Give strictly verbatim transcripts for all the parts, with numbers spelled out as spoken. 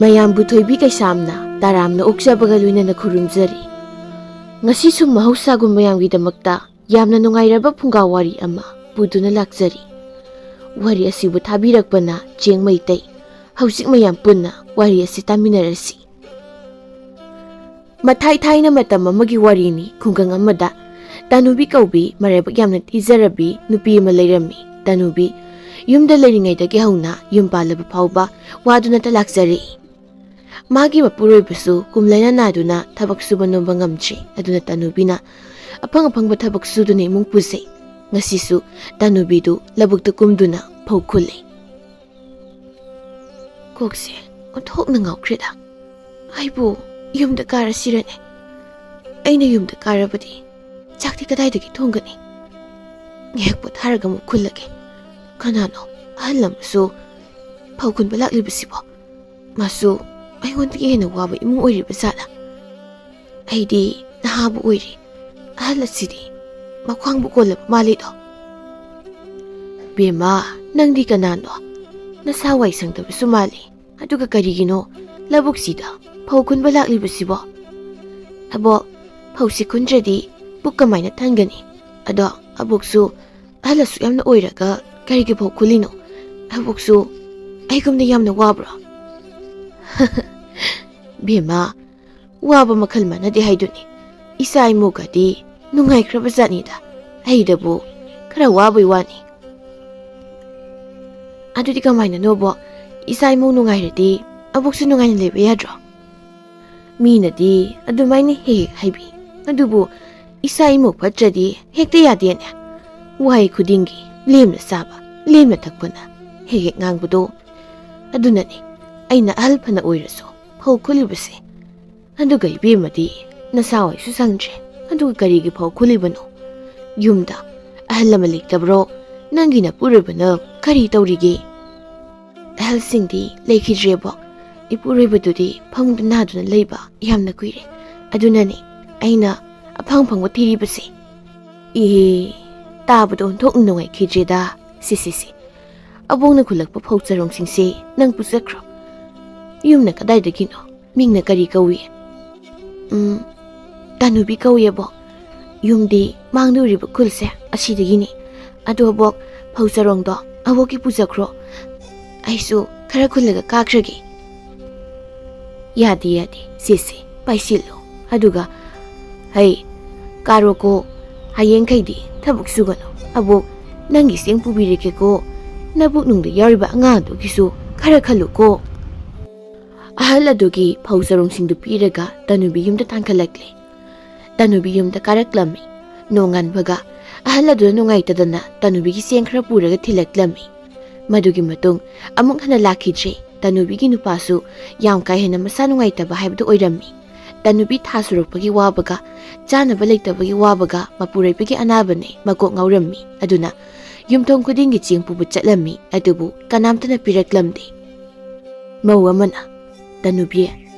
ꯃꯌꯥꯝꯕꯨ ꯊꯣꯏꯕꯤ ꯀꯩꯁꯥꯝꯅ ꯇꯔꯥꯝꯅ ꯑꯣꯛꯆꯕꯒ ꯂꯣꯏꯅꯅ ꯈꯨꯔꯨꯝꯖꯔꯤ꯫ ꯉꯁꯤꯁꯨ ꯃꯍꯧꯁꯥꯒꯨꯝ ꯃꯌꯥꯝꯒꯤꯗꯃꯛꯇ ꯌꯥꯝꯅ ꯅꯨꯡꯉꯥꯏꯔꯕ ꯐꯨꯡꯒꯥ ꯋꯥꯔꯤ ꯑꯃ ꯄꯨꯗꯨꯅ ꯂꯥꯛꯆꯔꯤ꯫ ꯋꯥꯔꯤ ꯑꯁꯤꯕꯨ ꯊꯥꯕꯤꯔꯛꯄꯅ ꯆꯦꯡ ꯃꯩꯇꯩ꯫ ꯍꯧꯖꯤꯛ ꯃꯌꯥꯝ ꯄꯨꯟꯅ ꯋꯥꯔꯤ ꯑꯁꯤ ꯇꯥꯃꯤꯟꯅꯔꯁꯤ꯫ ꯃꯊꯥꯏ ꯊꯥꯏꯅ ꯃꯇꯝ ꯑꯃꯒꯤ ꯋꯥꯔꯤꯅꯤ꯫ ꯈꯨꯡꯒꯪ ꯑꯃꯗ ꯇꯥꯅꯨꯕꯤ ꯀꯧꯕꯤ ꯃꯔꯥꯏꯕꯛ ꯌꯥꯝꯅ ꯊꯤꯖꯔꯕꯤ ꯅꯨꯄꯤ ꯑꯃ ꯂꯩꯔꯝꯃꯤ꯫ ꯇꯥꯅꯨꯕꯤ ꯌꯨꯝꯗ ꯂꯩꯔꯤꯉꯩꯗꯒꯤ ꯍꯧꯅ ꯌꯨꯝ ꯄꯥꯜꯂꯕ ꯐꯥꯎꯕ ꯋꯥꯗꯨꯅꯇ ꯂꯥꯛꯆꯔꯛꯏ꯫ ꯃꯥꯒꯤ ꯃꯄꯨꯔꯣꯏꯕꯁꯨ ꯀꯨꯝꯂꯩꯅ ꯅꯥꯗꯨꯅ ꯊꯕꯛ ꯁꯨꯕ ꯅꯣꯝꯕ ꯉꯝꯗ꯭ꯔꯦ꯫ ꯑꯗꯨꯅ ꯇꯥꯅꯨꯕꯤꯅ ꯑꯐꯪ ꯑꯐꯪꯕ ꯊꯕꯛ ꯁꯨꯗꯨꯅ ꯏꯃꯨꯡ ꯄꯨꯖꯩ꯫ ꯉꯁꯤꯁꯨ ꯇꯥꯅꯨꯕꯤꯗꯨ ꯂꯧꯕꯨꯛꯇ ꯀꯨꯝꯗꯨꯅ ꯐꯧ ꯈꯨꯜꯂꯤ꯫ ꯀꯣꯛꯁꯦ ꯑꯣꯟꯊꯣꯛꯅ ꯉꯥꯎꯈ꯭ꯔꯦꯗ꯫ ꯑꯩꯕꯨ ꯌꯨꯝꯗ ꯀꯥꯔꯁꯤꯔꯅꯦ? ꯑꯩꯅ ꯌꯨꯝꯗ ꯀꯥꯔꯕꯗꯤ ꯆꯥꯛꯇꯤ ꯀꯗꯥꯏꯗꯒꯤ ꯊꯣꯡꯒꯅꯤ? ꯉꯥꯏꯍꯥꯛ ꯄꯣꯊꯥꯔꯒ ꯑꯃꯨꯛ ꯈꯨꯜꯂꯒꯦ꯫ ꯀꯅꯥꯅꯣ ꯑꯍꯜ ꯑꯃꯁꯨ ꯐꯧ ꯈꯨꯟꯕ ꯂꯥꯛꯂꯤꯕꯁꯤꯕꯣ? ꯃꯥꯁꯨ ꯑꯩꯉꯣꯟꯗꯒꯤ ꯍꯦꯟꯅ ꯋꯥꯕ ꯏꯃꯨꯡ ꯑꯣꯏꯔꯤꯕ ꯖꯥꯠꯂ? ꯑꯩꯗꯤ ꯅꯍꯥꯕꯨ ꯑꯣꯏꯔꯤ, ꯑꯍꯜ ꯑꯁꯤꯗꯤ ꯃꯈ꯭ꯋꯥꯡꯕꯨ ꯀꯣꯜꯂꯕ ꯃꯥꯜꯂꯤꯗꯣ꯫ ꯕꯦꯝꯃ, ꯅꯪꯗꯤ ꯀꯅꯥꯅꯣ? ꯅꯁꯥ ꯋꯥꯏ ꯁꯪꯗꯕꯁꯨ ꯃꯥꯜꯂꯤ꯫ ꯑꯗꯨꯒ ꯀꯔꯤꯒꯤꯅꯣ ꯂꯧꯕꯨꯛꯁꯤꯗ ꯐꯧ ꯈꯨꯟꯕ ꯂꯥꯛꯂꯤꯕꯁꯤꯕꯣ? ꯑꯕꯣꯛ, ꯐꯧꯁꯤ ꯈꯨꯟꯗ꯭ꯔꯗꯤ ꯄꯨꯛ ꯀꯃꯥꯏꯅ ꯊꯟꯒꯅꯤ? ꯑꯗꯣ ꯑꯕꯣꯛꯁꯨ ꯑꯍꯜ ꯑꯁꯨꯛ ꯌꯥꯝꯅ ꯑꯣꯏꯔꯒ ꯀꯔꯤꯒꯤ ꯐꯧ ꯈꯨꯜꯂꯤꯅꯣ? ꯑꯕꯣꯛꯁꯨ ꯑꯩꯒꯨꯝꯅ ꯌꯥꯝꯅ ꯋꯥꯕ꯭ꯔꯣ? ꯕꯦꯝꯃ, ꯋꯥꯕ ꯃꯈꯜ ꯃꯥꯟꯅꯗꯦ ꯍꯥꯏꯗꯨꯅꯤ꯫ ꯏꯆꯥ ꯏꯃꯧꯒꯗꯤ ꯅꯨꯡꯉꯥꯏꯈ꯭ꯔꯕ ꯖꯥꯠꯅꯤꯗ꯫ ꯑꯩꯗꯕꯨ ꯈꯔ ꯋꯥꯕꯩ ꯋꯥꯅꯤ꯫ ꯑꯗꯨꯗꯤ ꯀꯃꯥꯏꯅꯅꯣꯕꯣ? ꯏꯆꯥ ꯏꯃꯧ ꯅꯨꯡꯉꯥꯏꯔꯗꯤ ꯑꯕꯣꯛꯁꯨ ꯅꯨꯡꯉꯥꯏꯅ ꯂꯩꯕ ꯌꯥꯗ꯭ꯔꯣ? ꯃꯤꯅꯗꯤ ꯑꯗꯨꯃꯥꯏꯅ ꯍꯦꯛ ꯍꯦꯛ ꯍꯥꯏꯕꯤ꯫ ꯑꯗꯨꯕꯨ ꯏꯆꯥ ꯏꯃꯧ ꯐꯠꯇ꯭ꯔꯗꯤ ꯍꯦꯛꯇ ꯌꯥꯗꯦꯅꯦ꯫ ꯋꯥꯍꯩ ꯈꯨꯗꯤꯡꯒꯤ ꯂꯦꯝꯅ ꯆꯥꯕ, ꯂꯦꯝꯅ ꯊꯛꯄꯅ ꯍꯦꯛ ꯍꯦꯛ ꯉꯥꯡꯕꯗꯣ꯫ ꯑꯗꯨꯅꯅꯦ ꯑꯩꯅ ꯑꯍꯜ ꯐꯅ ꯑꯣꯏꯔꯁꯨ ꯐꯧ ꯈꯨꯜꯂꯤꯕꯁꯦ꯫ ꯑꯗꯨꯒ ꯏꯕꯦꯝꯃꯗꯤ ꯅꯁꯥ ꯋꯥꯏꯁꯨ ꯁꯪꯗ꯭ꯔꯦ꯫ ꯑꯗꯨꯒ ꯀꯔꯤꯒꯤ ꯐꯧ ꯈꯨꯜꯂꯤꯕꯅꯣ? ꯌꯨꯝꯗ ꯑꯍꯜ ꯑꯃ ꯂꯩꯇꯕ꯭ꯔꯣ? ꯅꯪꯒꯤ ꯅꯄꯨꯔꯣꯏꯕꯅ ꯀꯔꯤ ꯇꯧꯔꯤꯒꯦ? ꯑꯍꯜꯁꯤꯡꯗꯤ ꯂꯩꯈꯤꯗ꯭ꯔꯦꯕꯣ꯫ ꯏꯄꯨꯔꯣꯏꯕꯗꯨꯗꯤ ꯐꯃꯨꯡꯗ ꯅꯥꯗꯨꯅ ꯂꯩꯕ ꯌꯥꯝꯅ ꯀꯨꯏꯔꯦ꯫ ꯑꯗꯨꯅꯅꯦ ꯑꯩꯅ ꯑꯐꯪ ꯑꯐꯪꯕ ꯊꯤꯔꯤꯕꯁꯦ꯫ ꯏꯍꯦ, ꯇꯥꯕꯗ ꯑꯣꯟꯊꯣꯛꯅ ꯅꯨꯡꯉꯥꯏꯈꯤꯗ꯭ꯔꯦꯗ꯫ ꯁꯤ, ꯁꯤ, ꯁꯤ꯫ ꯑꯕꯣꯛꯅ ꯈꯨꯜꯂꯛꯄ ꯐꯧ ꯆꯔꯣꯡꯁꯤꯡꯁꯦ ꯅꯪ ꯄꯨꯖꯈ꯭ꯔꯣ꯫ ꯌꯨꯝꯅ ꯀꯗꯥꯏꯗꯒꯤꯅꯣ? ꯃꯤꯡꯅ ꯀꯔꯤ ꯀꯧꯏ? ꯎꯝ, ꯇꯥꯅꯨꯕꯤ ꯀꯧꯏ, ꯑꯕꯣꯛ꯫ ꯌꯨꯝꯗꯤ ꯃꯥꯡꯗ ꯎꯔꯤꯕ ꯈꯨꯜꯁꯦ ꯑꯁꯤꯗꯒꯤꯅꯤ꯫ ꯑꯗꯣ ꯑꯕꯣꯛ, ꯐꯧ ꯆꯔꯣꯡꯗꯣ ꯑꯕꯣꯛꯀꯤ ꯄꯨꯖꯈ꯭ꯔꯣ꯫ ꯑꯩꯁꯨ ꯈꯔ ꯈꯨꯜꯂꯒ ꯀꯥꯈ꯭ꯔꯒꯦ꯫ ꯌꯥꯗꯦ, ꯌꯥꯗꯦ, ꯁꯦ ꯁꯦ, ꯄꯥꯏꯁꯤꯜꯂꯨ꯫ ꯑꯗꯨꯒ, ꯍꯩ, ꯀꯥꯔꯣꯀꯣ, ꯍꯌꯦꯡꯈꯩꯗꯤ ꯊꯕꯛ ꯁꯨꯒꯅꯨ꯫ ꯑꯕꯣꯛ, ꯅꯪꯒꯤ ꯆꯦꯡ ꯄꯨꯕꯤꯔꯒꯦꯀꯣ꯫ ꯅꯕꯨꯛꯅꯨꯡꯗ ꯌꯥꯎꯔꯤꯕ ꯑꯉꯥꯡꯗꯨꯒꯤꯁꯨ ꯈꯔ ꯈꯜꯂꯨꯀꯣ꯫ ꯑꯍꯜ ꯑꯗꯨꯒꯤ ꯐꯧ ꯆꯔꯣꯡꯁꯤꯡꯗꯨ ꯄꯤꯔꯒ ꯇꯅꯨꯕꯤ ꯌꯨꯝꯗ ꯊꯥꯡꯒꯠꯂꯛꯂꯦ꯫ ꯇꯅꯨꯕꯤ ꯌꯨꯝꯗ ꯀꯥꯔꯛꯂꯝꯃꯤ꯫ ꯅꯣꯡꯉꯥꯟꯕꯒ ꯑꯍꯜ ꯑꯗꯨꯅ ꯅꯨꯡꯉꯥꯏꯇꯗꯅ ꯇꯅꯨꯕꯤꯒꯤ ꯆꯦꯡ ꯈꯔ ꯄꯨꯔꯒ ꯊꯤꯜꯂꯛꯂꯝꯃꯤ꯫ ꯃꯗꯨꯒꯤ ꯃꯇꯨꯡ ꯑꯃꯨꯛ ꯍꯟꯅ ꯂꯥꯛꯈꯤꯗ꯭ꯔꯦ꯫ ꯇꯅꯨꯕꯤꯒꯤ ꯅꯨꯄꯥꯁꯨ ꯌꯥꯝ ꯀꯥ ꯍꯦꯟꯅ ꯃꯁꯥ ꯅꯨꯡꯉꯥꯏꯇꯕ ꯍꯥꯏꯕꯗꯨ ꯑꯣꯏꯔꯝꯃꯤ꯫ ꯇꯅꯨꯕꯤ ꯊꯥ ꯁꯨꯔꯛꯄꯒꯤ ꯋꯥꯕꯒ, ꯆꯥꯅꯕ ꯂꯩꯇꯕꯒꯤ ꯋꯥꯕꯒ, ꯃꯄꯨꯔꯣꯏꯕꯒꯤ ꯑꯅꯥꯕꯅꯦ ꯃꯀꯣꯛ ꯉꯥꯎꯔꯝꯃꯤ꯫ ꯑꯗꯨꯅ ꯌꯨꯝꯊꯣꯡ ꯈꯨꯗꯤꯡꯒꯤ ꯆꯦꯡ ꯄꯨꯕ ꯆꯠꯂꯝꯃꯤ, ꯑꯗꯨꯕꯨ ꯀꯅꯥꯝꯇꯅ ꯄꯤꯔꯛꯂꯝꯗꯦ꯫ ꯃꯧ ꯑꯃꯅ, "ꯇꯅꯨꯕꯤ,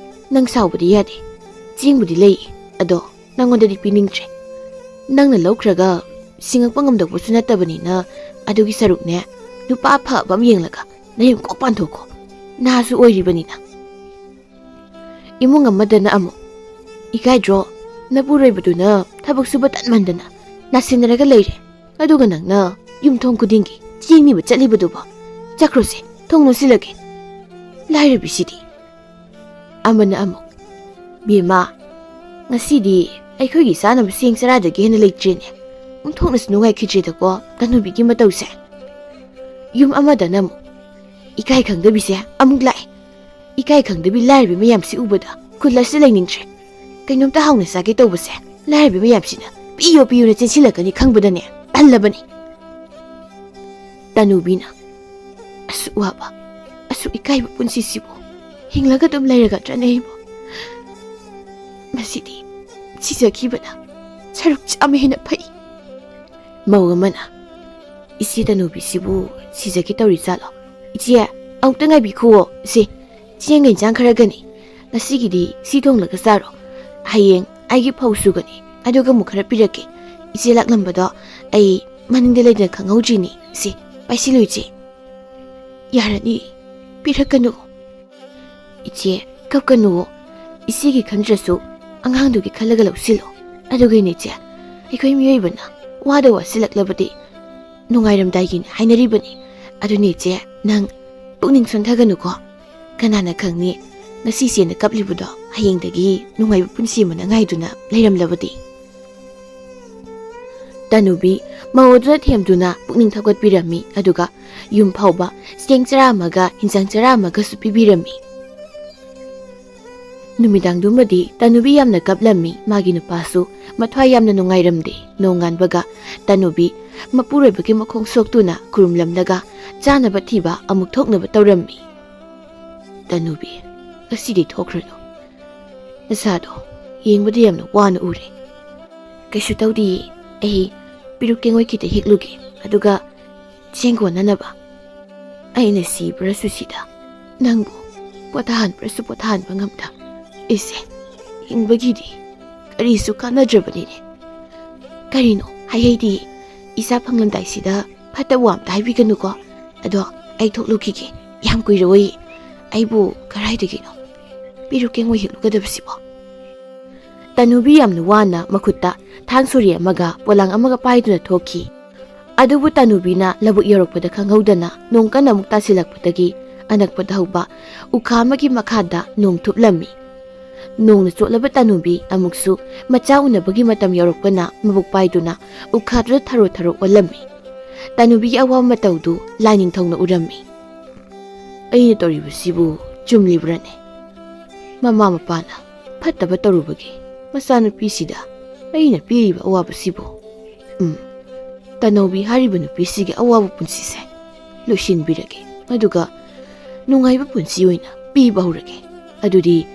ꯅꯪ ꯁꯥꯎꯕꯗꯤ ꯌꯥꯗꯦ꯫ ꯆꯦꯡꯕꯨꯗꯤ ꯂꯩ, ꯑꯗꯣ ꯅꯪꯉꯣꯟꯗꯗꯤ ꯄꯤꯅꯤꯡꯗ꯭ꯔꯦ꯫ ꯅꯪꯅ ꯂꯧꯈ꯭ꯔꯒ ꯁꯤꯡꯉꯛꯄ ꯉꯝꯗꯧꯕꯁꯨ ꯅꯠꯇꯕꯅꯤꯅ, ꯑꯗꯨꯒꯤ ꯁꯔꯨꯛꯅꯦ, ꯅꯨꯄꯥ ꯑꯐꯕ ꯑꯃ ꯌꯦꯡꯂꯒ ꯅꯌꯨꯝ ꯀꯣꯛ ꯄꯥꯟꯊꯣꯛꯈꯣ꯫ ꯅꯍꯥꯁꯨ ꯑꯣꯏꯔꯤꯕꯅꯤꯅ꯫" ꯏꯃꯨꯡ ꯑꯃꯗꯅ ꯑꯃꯨꯛ, "ꯏꯀꯥꯏꯗ꯭ꯔꯣ? ꯅꯄꯨꯔꯣꯏꯕꯗꯨꯅ ꯊꯕꯛ ꯁꯨꯕ ꯇꯟꯃꯟꯗꯅ ꯅꯥꯁꯤꯟꯅꯔꯒ ꯂꯩꯔꯦ꯫ ꯑꯗꯨꯒ ꯅꯪꯅ ꯌꯨꯝꯊꯣꯡ ꯈꯨꯗꯤꯡꯒꯤ ꯆꯦꯡ ꯅꯤꯕ ꯆꯠꯂꯤꯕꯗꯨꯕꯣ? ꯆꯠꯈ꯭ꯔꯣꯁꯦ, ꯊꯣꯡ ꯂꯣꯟꯁꯤꯜꯂꯒꯦ꯫ ꯂꯥꯏꯔꯕꯤꯁꯤꯗꯤ꯫" ꯑꯃꯅ ꯑꯃꯨꯛ, "ꯕꯦꯝꯃ, ꯉꯁꯤꯗꯤ ꯑꯩꯈꯣꯏꯒꯤ ꯆꯥꯅꯕ ꯆꯦꯡ ꯆꯔꯥꯗꯒꯤ ꯍꯦꯟꯅ ꯂꯩꯇ꯭ꯔꯦꯅꯦ꯫ ꯑꯣꯟꯊꯣꯛꯅꯁꯨ ꯅꯨꯡꯉꯥꯏꯈꯤꯗ꯭ꯔꯦꯗꯀꯣ ꯇꯅꯨꯕꯤꯒꯤ ꯃꯇꯧꯁꯦ꯫" ꯌꯨꯝ ꯑꯃꯗꯅ ꯑꯃꯨꯛ, "ꯏꯀꯥꯏ ꯈꯪꯗꯕꯤꯁꯦ ꯑꯃꯨꯛ ꯂꯥꯛꯑꯦ꯫ ꯏꯀꯥꯏ ꯈꯪꯗꯕꯤ ꯂꯥꯏꯔꯕꯤ ꯃꯌꯥꯝꯁꯤ ꯎꯕꯗ ꯈꯨꯜ ꯑꯁꯤ ꯂꯩꯅꯤꯡꯗ꯭ꯔꯦ꯫ ꯀꯩꯅꯣꯝꯇ ꯍꯥꯎꯅ ꯆꯥꯒꯦ ꯇꯧꯕꯁꯦ ꯂꯥꯏꯔꯕꯤ ꯃꯌꯥꯝꯁꯤꯅ ꯄꯤꯌꯣ ꯄꯤꯌꯣꯅ ꯆꯦꯟꯁꯤꯜꯂꯛꯀꯅꯤ ꯈꯪꯕꯗꯅꯦ ꯇꯜꯂꯕꯅꯤ꯫" ꯇꯅꯨꯕꯤꯅ, "ꯑꯁꯨꯛ ꯋꯥꯕ, ꯑꯁꯨꯛ ꯏꯀꯥꯏꯕ ꯄꯨꯟꯁꯤꯁꯤꯕꯨ ꯍꯤꯡꯂꯒ ꯑꯗꯨꯝ ꯂꯩꯔꯒꯗ꯭ꯔꯅꯦ ꯑꯩꯕꯨ? ꯃꯁꯤꯗꯤ ꯁꯤꯖꯈꯤꯕꯅ ꯁꯔꯨꯛ ꯆꯥꯝꯃ ꯍꯦꯟꯅ ꯐꯩ꯫" ꯃꯧ ꯑꯃꯅ, "ꯏꯆꯦ ꯇꯅꯨꯕꯤꯁꯤꯕꯨ ꯁꯤꯖꯒꯦ ꯇꯧꯔꯤ ꯖꯥꯠꯂꯣ? ꯏꯆꯦ, ꯑꯃꯨꯛꯇ ꯉꯥꯏꯕꯤꯈꯨꯋꯣ꯫ ꯁꯦ, ꯆꯦꯡꯒ ꯏꯟꯁꯥꯡ ꯈꯔꯒꯅꯤ꯫ ꯉꯁꯤꯒꯤꯗꯤ ꯁꯤ ꯊꯣꯡꯂꯒ ꯆꯥꯔꯣ꯫ ꯍꯌꯦꯡ ꯑꯩꯒꯤ ꯐꯧ ꯁꯨꯒꯅꯤ, ꯑꯗꯨꯒ ꯑꯃꯨꯛ ꯈꯔ ꯄꯤꯔꯛꯀꯦ꯫ ꯏꯆꯦ ꯂꯥꯛꯂꯝꯕꯗꯣ ꯑꯩ ꯃꯅꯤꯡꯗ ꯂꯩꯗꯅ ꯈꯪꯍꯧꯗ꯭ꯔꯤꯅꯤ꯫ ꯁꯦ, ꯄꯥꯏꯁꯤꯜꯂꯨ ꯏꯆꯦ꯫" "ꯌꯥꯔꯅꯤ, ꯄꯤꯔꯛꯀꯅꯨ꯫" "ꯏꯆꯦ, ꯀꯞꯀꯅꯨꯋꯣ꯫ ꯏꯆꯦꯒꯤ ꯈꯟꯗ꯭ꯔꯁꯨ ꯑꯉꯥꯡꯗꯨꯒꯤ ꯈꯜꯂꯒ ꯂꯧꯁꯤꯜꯂꯣ꯫ ꯑꯗꯨꯒ ꯏꯅꯦ ꯏꯆꯦ, ꯑꯩꯈꯣꯏ ꯃꯤꯑꯣꯏꯕꯅ ꯋꯥꯗ ꯋꯥꯁꯤꯜꯂꯛꯂꯕꯗꯤ ꯅꯨꯡꯉꯥꯏꯔꯝꯗꯥꯏꯒꯤꯅꯤ ꯍꯥꯏꯅꯔꯤꯕꯅꯤ꯫ ꯑꯗꯨꯅꯦ ꯏꯆꯦ, ꯅꯪ ꯄꯨꯛꯅꯤꯡ ꯁꯣꯟꯊꯒꯅꯨꯀꯣ꯫ ꯀꯅꯥꯅ ꯈꯪꯅꯤ, ꯉꯁꯤ ꯏꯆꯦꯅ ꯀꯞꯂꯤꯕꯗꯣ ꯍꯌꯦꯡꯗꯒꯤ ꯅꯨꯡꯉꯥꯏꯕ ꯄꯨꯟꯁꯤ ꯑꯃꯅ ꯉꯥꯏꯗꯨꯅ ꯂꯩꯔꯝꯂꯕꯗꯤ?" ꯇꯅꯨꯕꯤ ꯃꯧ ꯑꯗꯨꯅ ꯊꯦꯝꯗꯨꯅ ꯄꯨꯛꯅꯤꯡ ꯊꯧꯒꯠꯄꯤꯔꯝꯃꯤ, ꯑꯗꯨꯒ ꯌꯨꯝ ꯐꯥꯎꯕ ꯆꯦꯡ ꯆꯔꯥ ꯑꯃꯒ ꯍꯤꯟꯖꯥꯡ ꯆꯔꯥ ꯑꯃꯒꯁꯨ ꯄꯤꯕꯤꯔꯝꯃꯤ꯫ ꯅꯨꯃꯤꯗꯥꯡꯗꯨꯃꯗꯤ ꯇꯅꯨꯕꯤ ꯌꯥꯝꯅ ꯀꯞꯂꯝꯃꯤ꯫ ꯃꯥꯒꯤ ꯅꯨꯄꯥꯁꯨ ꯃꯊ꯭ꯋꯥꯏ ꯌꯥꯝꯅ ꯅꯨꯡꯉꯥꯏꯔꯝꯗꯦ꯫ ꯅꯣꯡꯉꯥꯟꯕꯒ ꯇꯅꯨꯕꯤ ꯃꯄꯨꯔꯣꯏꯕꯒꯤ ꯃꯈꯣꯡ ꯁꯣꯛꯇꯨꯅ ꯈꯨꯔꯨꯝꯂꯝꯂꯒ ꯆꯥꯅꯕ ꯊꯤꯕ ꯑꯃꯨꯛ ꯊꯣꯛꯅꯕ ꯇꯧꯔꯝꯃꯤ꯫ "ꯇꯅꯨꯕꯤ, ꯉꯁꯤꯗꯤ ꯊꯣꯛꯈ꯭ꯔꯅꯨ꯫ ꯅꯁꯥꯗꯣ ꯌꯦꯡꯕꯗ ꯌꯥꯝꯅ ꯋꯥꯅ ꯎꯔꯦ꯫ ꯀꯩꯁꯨ ꯇꯧꯗꯤꯌꯦ꯫ ꯑꯩ ꯄꯤꯔꯨꯛ ꯀꯦꯡꯉꯣꯏ ꯈꯤꯇ ꯍꯦꯛꯂꯨꯒꯦ, ꯑꯗꯨꯒ ꯆꯦꯡ ꯀꯣꯟꯅꯅꯕ꯫ ꯑꯩꯅ ꯁꯤꯕ꯭ꯔꯁꯨ ꯁꯤꯗ ꯅꯪꯕꯨ ꯄꯣꯊꯥꯍꯟꯕ꯭ꯔꯁꯨ ꯄꯣꯊꯥꯍꯟꯕ ꯉꯝꯗ꯫ ꯏꯁꯦ, ꯍꯤꯡꯕꯒꯤꯗꯤ ꯀꯔꯤꯁꯨ ꯀꯥꯟꯅꯗ꯭ꯔꯕꯅꯤꯅꯦ꯫ ꯀꯔꯤꯅꯣ ꯍꯥꯏꯍꯩꯗꯤ, ꯏꯆꯥ ꯐꯪꯂꯝꯗꯥꯏꯁꯤꯗ ꯐꯠꯇꯕ ꯋꯥ ꯑꯝꯇ ꯍꯥꯏꯕꯤꯒꯅꯨꯀꯣ꯫ ꯑꯗꯣ ꯑꯩ ꯊꯣꯛꯂꯨꯈꯤꯒꯦ, ꯌꯥꯝ ꯀꯨꯏꯔꯣꯏ꯫ ꯑꯩꯕꯨ ꯀꯔꯥꯏꯗꯒꯤꯅꯣ ꯄꯤꯔꯨꯛ ꯀꯦꯡꯉꯣꯏ ꯍꯦꯛꯂꯨꯒꯗꯕꯁꯤꯕꯣ?" ꯇꯅꯨꯕꯤ ꯌꯥꯝꯅ ꯋꯥꯅ ꯃꯈꯨꯠꯇ ꯊꯥꯡ ꯁꯣꯔꯤ ꯑꯃꯒ ꯄꯣꯂꯥꯡ ꯑꯃꯒ ꯄꯥꯏꯗꯨꯅ ꯊꯣꯛꯈꯤ꯫ ꯑꯗꯨꯕꯨ ꯇꯅꯨꯕꯤꯅ ꯂꯧꯕꯨꯛ ꯌꯧꯔꯛꯄꯗ ꯈꯪꯍꯧꯗꯅ ꯅꯣꯡ ꯀꯟꯅ ꯑꯃꯨꯛ ꯇꯥꯁꯤꯜꯂꯛꯄꯗꯒꯤ ꯑꯅꯛꯄꯗ ꯍꯧꯕ ꯎꯈꯥ ꯑꯃꯒꯤ ꯃꯈꯥꯗ ꯅꯣꯡ ꯊꯨꯞꯂꯝꯃꯤ꯫ ꯅꯣꯡꯅ ꯆꯣꯠꯂꯕ ꯇꯅꯨꯕꯤ ꯑꯃꯨꯛꯁꯨ ꯃꯆꯥ ꯎꯅꯕꯒꯤ ꯃꯇꯝ ꯌꯧꯔꯛꯄꯅ ꯃꯕꯨꯛ ꯄꯥꯏꯗꯨꯅ ꯎꯈꯥꯗꯨꯗ ꯊꯔꯣ ꯊꯔꯣ ꯑꯣꯜꯂꯝꯃꯤ꯫ ꯇꯅꯨꯕꯤꯒꯤ ꯑꯋꯥꯕ ꯃꯇꯧꯗꯨ ꯂꯥꯏꯅꯤꯡꯊꯧꯅ ꯎꯔꯝꯃꯤ꯫ "ꯑꯩꯅ ꯇꯧꯔꯤꯕꯁꯤꯕꯨ ꯆꯨꯝꯂꯤꯕ꯭ꯔꯅꯦ? ꯃꯃꯥ ꯃꯄꯥꯅ ꯐꯠꯇꯕ ꯇꯧꯔꯨꯕꯒꯤ ꯃꯆꯥꯅꯨꯄꯤꯁꯤꯗ ꯑꯩꯅ ꯄꯤꯔꯤꯕ ꯑꯋꯥꯕꯁꯤꯕꯨ? ꯎꯝ, ꯇꯅꯧꯕꯤ ꯍꯥꯏꯔꯤꯕ ꯅꯨꯄꯤꯁꯤꯒꯤ ꯑꯋꯥꯕ ꯄꯨꯟꯁꯤꯁꯦ ꯂꯣꯏꯁꯤꯟꯕꯤꯔꯒꯦ, ꯑꯗꯨꯒ ꯅꯨꯡꯉꯥꯏꯕ ꯄꯨꯟꯁꯤ ꯑꯣꯏꯅ ꯄꯤꯕ ꯍꯧꯔꯒꯦ꯫ ꯑꯗꯨꯗꯤ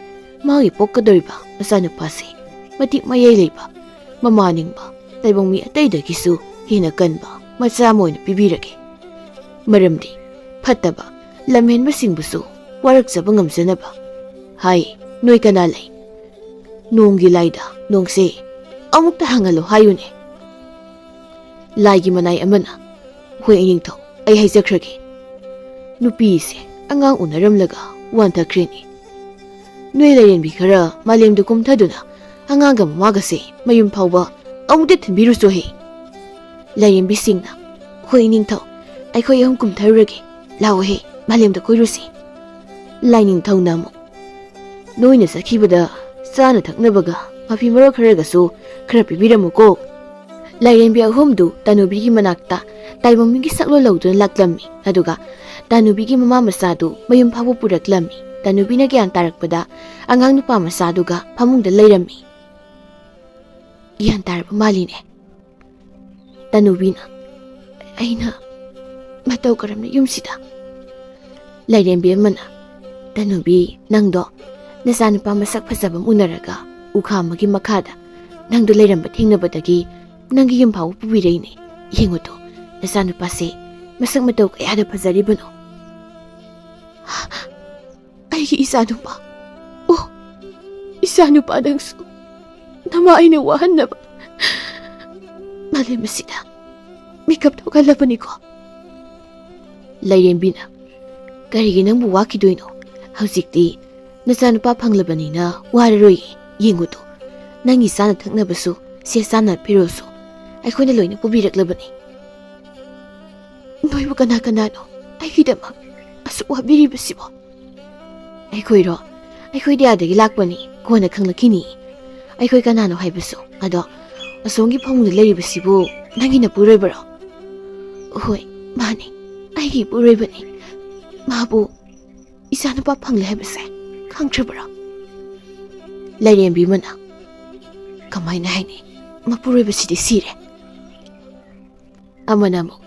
ꯃꯥꯒꯤ ꯄꯣꯛꯀꯗꯧꯔꯤꯕ ꯃꯆꯥꯅꯨꯄꯥꯁꯦ ꯃꯇꯤꯛ ꯃꯌꯥꯏ ꯂꯩꯕ, ꯃꯃꯥ ꯅꯤꯡꯕ, ꯇꯥꯏꯕꯪ ꯃꯤ ꯑꯇꯩꯗꯒꯤꯁꯨ ꯍꯦꯟꯅ ꯀꯟꯕ ꯃꯆꯥ ꯑꯃ ꯑꯣꯏꯅ ꯄꯤꯕꯤꯔꯒꯦ꯫ ꯃꯔꯝꯗꯤ ꯐꯠꯇꯕ ꯂꯝꯍꯦꯟꯕꯁꯤꯡꯕꯨꯁꯨ ꯋꯥꯔꯛꯆꯕ ꯉꯝꯖꯅꯕ꯫ ꯍꯥꯏ, ꯅꯣꯏ ꯀꯅꯥ ꯂꯩ? ꯅꯣꯡꯒꯤ ꯂꯥꯏꯗ ꯅꯣꯡꯁꯦ ꯑꯃꯨꯛꯇ ꯍꯪꯍꯜꯂꯣ ꯍꯥꯏꯌꯨꯅꯦ꯫" ꯂꯥꯏꯒꯤ ꯃꯅꯥꯏ ꯑꯃꯅ, "ꯍꯣꯏ ꯏꯅꯤꯡꯊꯧ, ꯑꯩ ꯍꯥꯏꯖꯈ꯭ꯔꯒꯦ꯫" ꯅꯨꯄꯤꯁꯦ ꯑꯉꯥꯡ ꯎꯅꯔꯝꯂꯒ ꯋꯥꯟꯊꯈ꯭ꯔꯦꯅꯦ꯫ ꯅꯣꯏ ꯂꯥꯏꯔꯦꯝꯕꯤ ꯈꯔ ꯃꯥꯂꯦꯝꯗ ꯀꯨꯝꯊꯗꯨꯅ ꯑꯉꯥꯡꯒ ꯃꯃꯥꯒꯁꯦ ꯃꯌꯨꯝ ꯐꯥꯎꯕ ꯑꯃꯨꯛꯇ ꯊꯤꯟꯕꯤꯔꯨꯁꯣꯍꯦ꯫ ꯂꯥꯏꯔꯦꯝꯕꯤꯁꯤꯡꯅ, "ꯍꯣꯏ ꯏꯅꯤꯡꯊꯧ, ꯑꯩꯈꯣꯏ ꯑꯍꯨꯝ ꯀꯨꯝꯊꯔꯨꯔꯒꯦ꯫ ꯂꯥꯛꯑꯣꯍꯦ, ꯃꯥꯂꯦꯝꯗ ꯀꯣꯏꯔꯨꯁꯤ꯫" ꯂꯥꯏꯅꯤꯡꯊꯧꯅ ꯑꯃꯨꯛ, "ꯅꯣꯏꯅ ꯆꯠꯈꯤꯕꯗ ꯆꯥꯅ ꯊꯛꯅꯕꯒ ꯃꯐꯤ ꯃꯔꯣꯜ ꯈꯔꯒꯁꯨ ꯈꯔ ꯄꯤꯕꯤꯔꯝꯃꯨꯀꯣ꯫" ꯂꯥꯏꯔꯦꯝꯕꯤ ꯑꯍꯨꯝꯗꯨ ꯇꯅꯨꯕꯤꯒꯤ ꯃꯅꯥꯛꯇ ꯇꯥꯏꯕꯪꯃꯤꯒꯤ ꯁꯛꯂꯣꯟ ꯂꯧꯗꯨꯅ ꯂꯥꯛꯂꯝꯃꯤ꯫ ꯑꯗꯨꯒ ꯇꯅꯨꯕꯤꯒꯤ ꯃꯃꯥ ꯃꯆꯥꯗꯨ ꯃꯌꯨꯝ ꯐꯥꯎꯕ ꯄꯨꯔꯛꯂꯝꯃꯤ꯫ ꯇꯅꯨꯕꯤꯅ ꯒ꯭ꯌꯥꯟ ꯇꯥꯔꯛꯄꯗ ꯑꯉꯥꯡ ꯅꯨꯄꯥ ꯃꯆꯥꯗꯨꯒ ꯐꯃꯨꯡꯗ ꯂꯩꯔꯝꯃꯤ꯫ ꯒ꯭ꯌꯥꯟ ꯇꯥꯔꯕ ꯃꯥꯜꯂꯤꯅꯦ꯫ ꯇꯅꯨꯕꯤꯅ, "ꯑꯩꯅ ꯃꯇꯧ ꯀꯔꯝꯅ ꯌꯨꯝꯁꯤꯗ?" ꯂꯥꯏꯔꯦꯝꯕꯤ ꯑꯃꯅ, "ꯇꯅꯨꯕꯤ, ꯅꯪꯗꯣ ꯅꯆꯥꯅꯨꯄꯥ ꯃꯁꯛ ꯐꯖꯕ ꯑꯃ ꯎꯅꯔꯒ ꯎꯈꯥ ꯑꯃꯒꯤ ꯃꯈꯥꯗ ꯅꯪꯗꯣ ꯂꯩꯔꯝꯕ ꯊꯦꯡꯅꯕꯗꯒꯤ ꯅꯪꯒꯤ ꯌꯨꯝ ꯐꯥꯎꯕ ꯄꯨꯕꯤꯔꯛꯏꯅꯦ꯫ ꯌꯦꯡꯉꯨꯗꯣ, ꯅꯆꯥꯅꯨꯄꯥꯁꯦ ꯃꯁꯛ ꯃꯇꯧ ꯀꯌꯥꯗ ꯐꯖꯔꯤꯕꯅꯣ꯫" "ꯑꯩꯒꯤ ꯏꯆꯥꯅꯨꯄꯥ, ꯑꯣ, ꯏꯆꯥꯅꯨꯄꯥ, ꯅꯪꯁꯨ ꯅꯃꯥ ꯑꯩꯅ ꯋꯥꯍꯟꯅꯕ ꯃꯥꯂꯦꯝ ꯑꯁꯤꯗ ꯃꯤꯀꯞ ꯊꯣꯛꯍꯜꯂꯕꯅꯤꯀꯣ꯫" ꯂꯥꯏꯔꯦꯝꯕꯤꯅ, "ꯀꯔꯤꯒꯤ ꯅꯪꯕꯨ ꯋꯥꯈꯤꯗꯣꯏꯅꯣ? ꯍꯧꯖꯤꯛꯇꯤ ꯅꯆꯥꯅꯨꯄꯥ ꯐꯪꯂꯕꯅꯤꯅ ꯋꯥꯔꯔꯣꯏꯌꯦ꯫ ꯌꯦꯡꯉꯨꯗꯣ, ꯅꯪꯒꯤ ꯆꯥꯅ ꯊꯛꯅꯕꯁꯨ, ꯁꯦ ꯆꯥꯅ ꯐꯤꯔꯣꯜꯁꯨ ꯑꯩꯈꯣꯏꯅ ꯂꯣꯏꯅ ꯄꯨꯕꯤꯔꯛꯂꯕꯅꯤ꯫" "ꯅꯣꯏꯕꯨ ꯀꯅꯥ ꯀꯅꯥꯅꯣ ꯑꯩꯒꯤꯗꯃꯛ ꯑꯁꯨꯛ ꯋꯥꯕꯤꯔꯤꯕꯁꯤꯕꯣ?" "ꯑꯩꯈꯣꯏꯔꯣ? ꯑꯩꯈꯣꯏꯗꯤ ꯑꯥꯗꯒꯤ ꯂꯥꯛꯄꯅꯤ, ꯀꯣꯟꯅ ꯈꯪꯂꯛꯈꯤꯅꯤ꯫ ꯑꯩꯈꯣꯏ ꯀꯅꯥꯅꯣ ꯍꯥꯏꯕꯁꯨ꯫ ꯑꯗꯣ, ꯑꯁꯣꯝꯒꯤ ꯐꯃꯨꯡꯗ ꯂꯩꯔꯤꯕꯁꯤꯕꯨ ꯅꯪꯒꯤ ꯅꯄꯨꯔꯣꯏꯕꯔꯣ?" "ꯍꯣꯏ, ꯃꯥꯅꯤ, ꯑꯩꯒꯤ ꯏꯄꯨꯔꯣꯏꯕꯅꯤ꯫ ꯃꯥꯕꯨ ꯏꯆꯥꯅꯨꯄꯥ ꯐꯪꯂꯦ ꯍꯥꯏꯕꯁꯦ ꯈꯪꯗ꯭ꯔꯕꯔꯣ?" ꯂꯥꯏꯔꯦꯝꯕꯤ ꯑꯃꯅ, "ꯀꯃꯥꯏꯅ ꯍꯥꯏꯅꯤ? ꯃꯄꯨꯔꯣꯏꯕꯁꯤꯗꯤ ꯁꯤꯔꯦ꯫" ꯑꯃꯅ ꯑꯃꯨꯛ,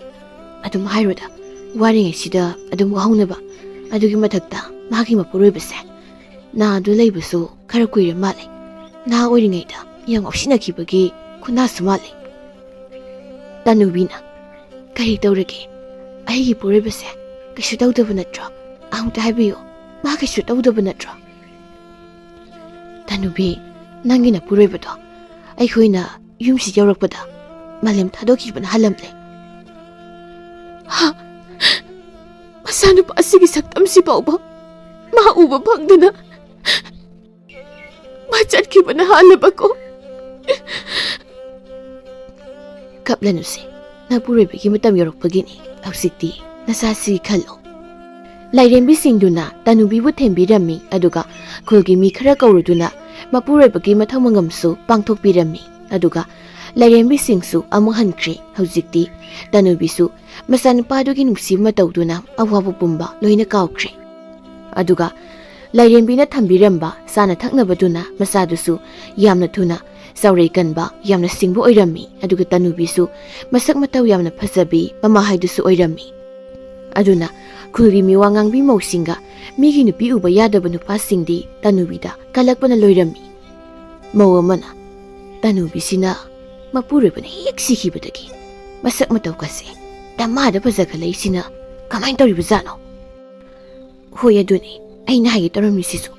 "ꯑꯗꯨꯝ ꯍꯥꯏꯔꯣꯗ, ꯋꯥꯔꯤꯉꯩꯁꯤꯗ ꯑꯗꯨꯝ ꯋꯥꯍꯧꯅꯕ꯫ ꯑꯗꯨꯒꯤ ꯃꯊꯛꯇ ꯃꯥꯒꯤ ꯃꯄꯨꯔꯣꯏꯕꯁꯦ ꯅꯥꯗꯨ ꯂꯩꯕꯁꯨ ꯈꯔ ꯀꯨꯏꯔ ꯃꯥꯜꯂꯦ꯫ ꯅꯍꯥ ꯑꯣꯏꯔꯤꯉꯩꯗ ꯌꯥꯝ ꯉꯥꯎꯁꯤꯟꯅꯈꯤꯕꯒꯤ ꯈꯨꯟꯅꯥꯁꯨ ꯃꯥꯜꯂꯦ꯫" ꯇꯅꯨꯕꯤꯅ, "ꯀꯔꯤ ꯇꯧꯔꯒꯦ? ꯑꯩꯒꯤ ꯄꯨꯔꯣꯏꯕꯁꯦ ꯀꯩꯁꯨ ꯇꯧꯗꯕ ꯅꯠꯇ꯭ꯔꯣ? ꯑꯃꯨꯛꯇ ꯍꯥꯏꯕꯤꯌꯨ, ꯃꯥ ꯀꯩꯁꯨ ꯇꯧꯗꯕ ꯅꯠꯇ꯭ꯔꯣ?" "ꯇꯅꯨꯕꯤ, ꯅꯪꯒꯤ ꯅꯄꯨꯔꯣꯏꯕꯗꯣ ꯑꯩꯈꯣꯏꯅ ꯌꯨꯝꯁꯤ ꯌꯧꯔꯛꯄꯗ ꯃꯥꯂꯦꯝ ꯊꯥꯗꯣꯛꯈꯤꯕꯅ ꯍꯥꯜꯂꯝꯂꯦ꯫" "ꯍꯥ? ꯃꯆꯥꯅꯨꯄꯥ ꯑꯁꯤꯒꯤ ꯁꯛꯇꯝꯁꯤ ꯐꯥꯎꯕ ꯃꯥ ꯎꯕ ꯐꯪꯗꯅ ꯃꯥ ꯆꯠꯈꯤꯕꯅ ꯍꯥꯜꯂꯕꯀꯣ꯫ ꯀꯞꯂꯅꯨꯁꯦ, ꯃꯄꯨꯔꯣꯏꯕꯒꯤ ꯃꯇꯝ ꯌꯧꯔꯛꯄꯒꯤꯅꯤ꯫ ꯍꯧꯖꯤꯛꯇꯤ ꯅꯁꯥꯁꯤ ꯈꯜꯂꯣ꯫ ꯂꯥꯏꯔꯦꯝꯕꯤꯁꯤꯡꯗꯨꯅ ꯇꯅꯨꯕꯤꯕꯨ ꯊꯦꯝꯕꯤꯔꯝꯃꯤ, ꯑꯗꯨꯒ ꯈꯨꯜꯒꯤ ꯃꯤ ꯈꯔ ꯀꯧꯔꯨꯗꯨꯅ ꯃꯄꯨꯔꯣꯏꯕꯒꯤ ꯃꯊꯧ ꯃꯉꯝꯁꯨ ꯄꯥꯡꯊꯣꯛꯄꯤꯔꯝꯃꯤ꯫ ꯑꯗꯨꯒ ꯂꯥꯏꯔꯦꯝꯕꯤꯁꯤꯡꯁꯨ ꯑꯃꯨꯛ ꯍꯟꯈ꯭ꯔꯦ꯫ ꯍꯧꯖꯤꯛꯇꯤ ꯇꯅꯨꯕꯤꯁꯨ ꯃꯆꯥꯅꯨꯄꯥꯗꯨꯒꯤ ꯅꯨꯡꯁꯤꯕ ꯃꯇꯧꯗꯨꯅ ꯑꯋꯥꯕ ꯄꯨꯝꯕ ꯂꯣꯏꯅ ꯀꯥꯎꯈ꯭ꯔꯦ꯫ ꯑꯗꯨꯒ ꯂꯥꯏꯔꯦꯝꯕꯤꯅ ꯊꯝꯕꯤꯔꯝꯕ ꯆꯥꯅ ꯊꯛꯅꯕꯗꯨꯅ ꯃꯆꯥꯗꯨꯁꯨ ꯌꯥꯝꯅ ꯊꯨꯅ ꯆꯥꯎꯔꯩ ꯀꯟꯕ, ꯌꯥꯝꯅ ꯁꯤꯡꯕ ꯑꯣꯏꯔꯝꯃꯤ꯫ ꯑꯗꯨꯒ ꯇꯅꯨꯕꯤꯁꯨ ꯃꯁꯛ ꯃꯇꯧ ꯌꯥꯝꯅ ꯐꯖꯕꯤ ꯃꯃꯥ ꯍꯥꯏꯗꯨꯁꯨ ꯑꯣꯏꯔꯝꯃꯤ꯫ ꯑꯗꯨꯅ ꯈꯨꯜꯒꯤ ꯃꯤꯋꯥ ꯉꯥꯡꯕꯤ ꯃꯧꯁꯤꯡꯒ ꯃꯤꯒꯤ ꯅꯨꯄꯤ ꯎꯕ ꯌꯥꯗꯕ ꯅꯨꯄꯥꯁꯤꯡꯗꯤ ꯇꯅꯨꯕꯤꯗ ꯀꯜꯂꯛꯄꯅ ꯂꯣꯏꯔꯝꯃꯤ꯫ ꯃꯧ ꯑꯃꯅ ꯇꯅꯨꯕꯤꯁꯤꯅ ꯃꯄꯨꯔꯣꯏꯕꯅ ꯍꯦꯛ ꯁꯤꯈꯤꯕꯗꯒꯤ ꯃꯁꯛ ꯃꯇꯧꯒꯁꯦ ꯗꯃꯥꯗ ꯐꯖꯈꯠꯂꯛꯏꯁꯤꯅ ꯀꯃꯥꯏꯅ ꯇꯧꯔꯤꯕꯖꯥꯠꯅꯣ? ꯍꯣꯏ, ꯑꯗꯨꯅꯤ ꯑꯩꯅ ꯍꯥꯏꯒꯦ ꯇꯧꯔꯝꯃꯤꯁꯤꯁꯨ꯫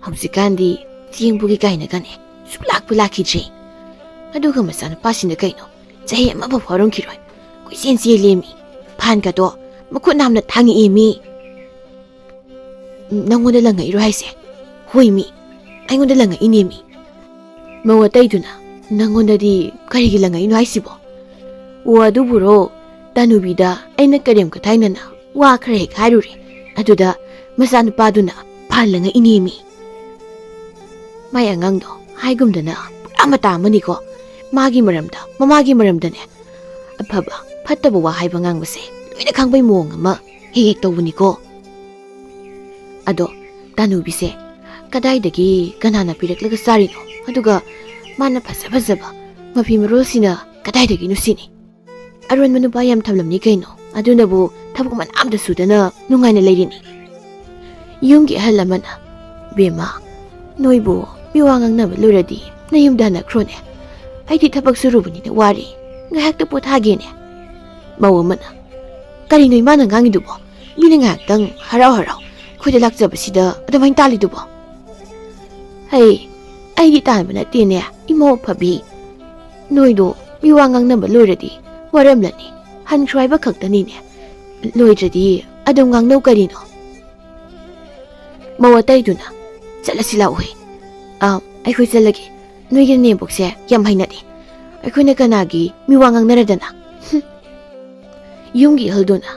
ꯍꯧꯖꯤꯛꯀꯥꯟꯗꯤ ꯆꯦꯡꯕꯨꯒꯤ ꯀꯥꯏꯅꯒꯅꯦ ꯁꯨꯛꯂꯥꯛꯄꯨ ꯂꯥꯛꯈꯤꯗ꯭ꯔꯦ꯫ ꯑꯗꯨꯒ ꯃꯆꯥꯅꯨꯄꯥꯁꯤꯅ ꯀꯩꯅꯣ ꯆꯍꯤ ꯑꯃꯐꯥꯎ ꯐꯥꯎꯔꯝꯈꯤꯔꯣꯏ, ꯀꯣꯏꯆꯦꯟ ꯆꯦꯜꯂꯦꯃꯤ꯫ ꯐꯥꯟꯒꯗꯣ ꯃꯈꯨꯠ ꯅꯥꯝꯅ ꯊꯥꯡꯉꯛꯑꯦꯃꯤ꯫ "ꯅꯪꯉꯣꯟꯗ ꯂꯪꯉꯛꯏꯔꯣ ꯍꯥꯏꯁꯦ?" "ꯍꯣꯏ ꯃꯤ, ꯑꯩꯉꯣꯟꯗ ꯂꯪꯉꯛꯏꯅꯦ ꯃꯤ꯫" ꯃꯧ ꯑꯇꯩꯗꯨꯅ, "ꯅꯪꯉꯣꯟꯗꯗꯤ ꯀꯔꯤꯒꯤ ꯂꯪꯉꯛꯏꯅꯣ ꯍꯥꯏꯁꯤꯕꯣ?" "ꯑꯣ ꯑꯗꯨꯕꯨꯔꯣ, ꯇꯥꯅꯨꯕꯤꯗ ꯑꯩꯅ ꯀꯔꯦꯝ ꯀꯊꯥꯏꯅꯅ ꯋꯥ ꯈꯔ ꯍꯦꯛ ꯍꯥꯏꯔꯨꯔꯦ, ꯑꯗꯨꯗ ꯃꯆꯥꯅꯨꯄꯥꯗꯨꯅ ꯐꯥꯜ ꯂꯪꯉꯛꯏꯅꯦ ꯃꯤ꯫" ꯃꯥꯏ ꯑꯉꯥꯡꯗꯣ ꯍꯥꯏꯒꯨꯝꯗꯅ ꯄꯨꯔꯥ ꯃꯇꯥ ꯑꯃꯅꯤꯀꯣ꯫ ꯃꯥꯒꯤ ꯃꯔꯝꯗ, ꯃꯃꯥꯒꯤ ꯃꯔꯝꯗꯅꯦ ꯑꯐꯕ ꯐꯠꯇꯕ ꯋꯥ ꯍꯥꯏꯕ ꯉꯥꯡꯕꯁꯦ ꯂꯣꯏꯅ ꯈꯪꯕꯩ ꯃꯑꯣꯡ ꯑꯃ ꯍꯦꯛ ꯍꯦꯛ ꯇꯧꯕꯅꯤꯀꯣ꯫ ꯑꯗꯣ ꯇꯥꯅꯨꯕꯤꯁꯦ ꯀꯗꯥꯏꯗꯒꯤ ꯀꯅꯥꯅ ꯄꯤꯔꯛꯂꯒ ꯆꯥꯔꯤꯅꯣ? ꯑꯗꯨꯒ ꯃꯥꯅ ꯐꯖ ꯐꯖꯕ ꯃꯐꯤ ꯃꯔꯣꯜꯁꯤꯅ ꯀꯗꯥꯏꯗꯒꯤꯅꯣ ꯁꯤꯅꯤ? ꯑꯔꯣꯟꯕ ꯅꯨꯄꯥ ꯌꯥꯝ ꯊꯝꯂꯝꯅꯤ ꯀꯩꯅꯣ, ꯑꯗꯨꯅꯕꯨ ꯊꯕꯛ ꯃꯅꯥ ꯑꯝꯇ ꯁꯨꯗꯅ ꯅꯨꯡꯉꯥꯏꯅ ꯂꯩꯔꯤꯅꯤ꯫ ꯌꯨꯝꯒꯤ ꯑꯍꯜ ꯑꯃꯅ, "ꯕꯦꯝꯃ, ꯅꯣꯏꯕꯨ ꯃꯤꯋꯥ ꯉꯥꯡꯅꯕ ꯂꯣꯏꯔꯗꯤ ꯅꯌꯨꯝꯗ ꯍꯟꯅꯈ꯭ꯔꯣꯅꯦ꯫ ꯑꯩꯗꯤ ꯊꯕꯛ ꯁꯨꯔꯨꯕꯅꯤꯅ ꯋꯥꯔꯦ, ꯉꯥꯏꯍꯥꯛꯇ ꯄꯣꯊꯥꯒꯦꯅꯦ꯫" ꯃꯧ ꯑꯃꯅ, "ꯀꯔꯤꯅꯣ ꯏꯃꯥꯅ ꯉꯥꯡꯉꯤꯗꯨꯕꯣ? ꯃꯤꯅ ꯉꯥꯏꯍꯥꯛꯇꯪ ꯍꯔꯥꯎ ꯍꯔꯥꯎ ꯑꯩꯈꯣꯏꯗ ꯂꯥꯛꯆꯕꯁꯤꯗ ꯑꯗꯨꯃꯥꯏꯅ ꯇꯥꯜꯂꯤꯗꯨꯕꯣ?" "ꯍꯩ, ꯑꯩꯗꯤ ꯇꯥꯟꯕ ꯅꯠꯇꯦꯅꯦ, ꯏꯃꯧ ꯑꯐꯕꯤ꯫ ꯅꯣꯏꯗꯣ ꯃꯤꯋꯥ ꯉꯥꯡꯅꯕ ꯂꯣꯏꯔꯗꯤ ꯋꯥꯔꯝꯂꯅꯤ, ꯍꯟꯈ꯭ꯔꯣ ꯍꯥꯏꯕ ꯈꯛꯇꯅꯤꯅꯦ꯫ ꯂꯣꯏꯗ꯭ꯔꯗꯤ ꯑꯗꯨꯝ ꯉꯥꯡꯅꯧ ꯀꯔꯤꯅꯣ?" ꯃꯧ ꯑꯇꯩꯗꯨꯅ, "ꯆꯠꯂꯁꯤ ꯂꯥꯛꯑꯣꯍꯦ꯫ ꯑ, ꯑꯩꯈꯣꯏ ꯆꯠꯂꯒꯦ꯫ ꯅꯣꯏꯒꯤ ꯅꯦꯝꯄꯣꯛꯁꯦ ꯌꯥꯝ ꯍꯩꯅꯗꯦ꯫ ꯑꯩꯈꯣꯏꯅ ꯀꯅꯥꯒꯤ ꯃꯤꯋꯥ ꯉꯥꯡꯅꯔꯗꯅ?" ꯍꯨꯝ꯫ ꯌꯨꯝꯒꯤ ꯑꯍꯜꯗꯨꯅ,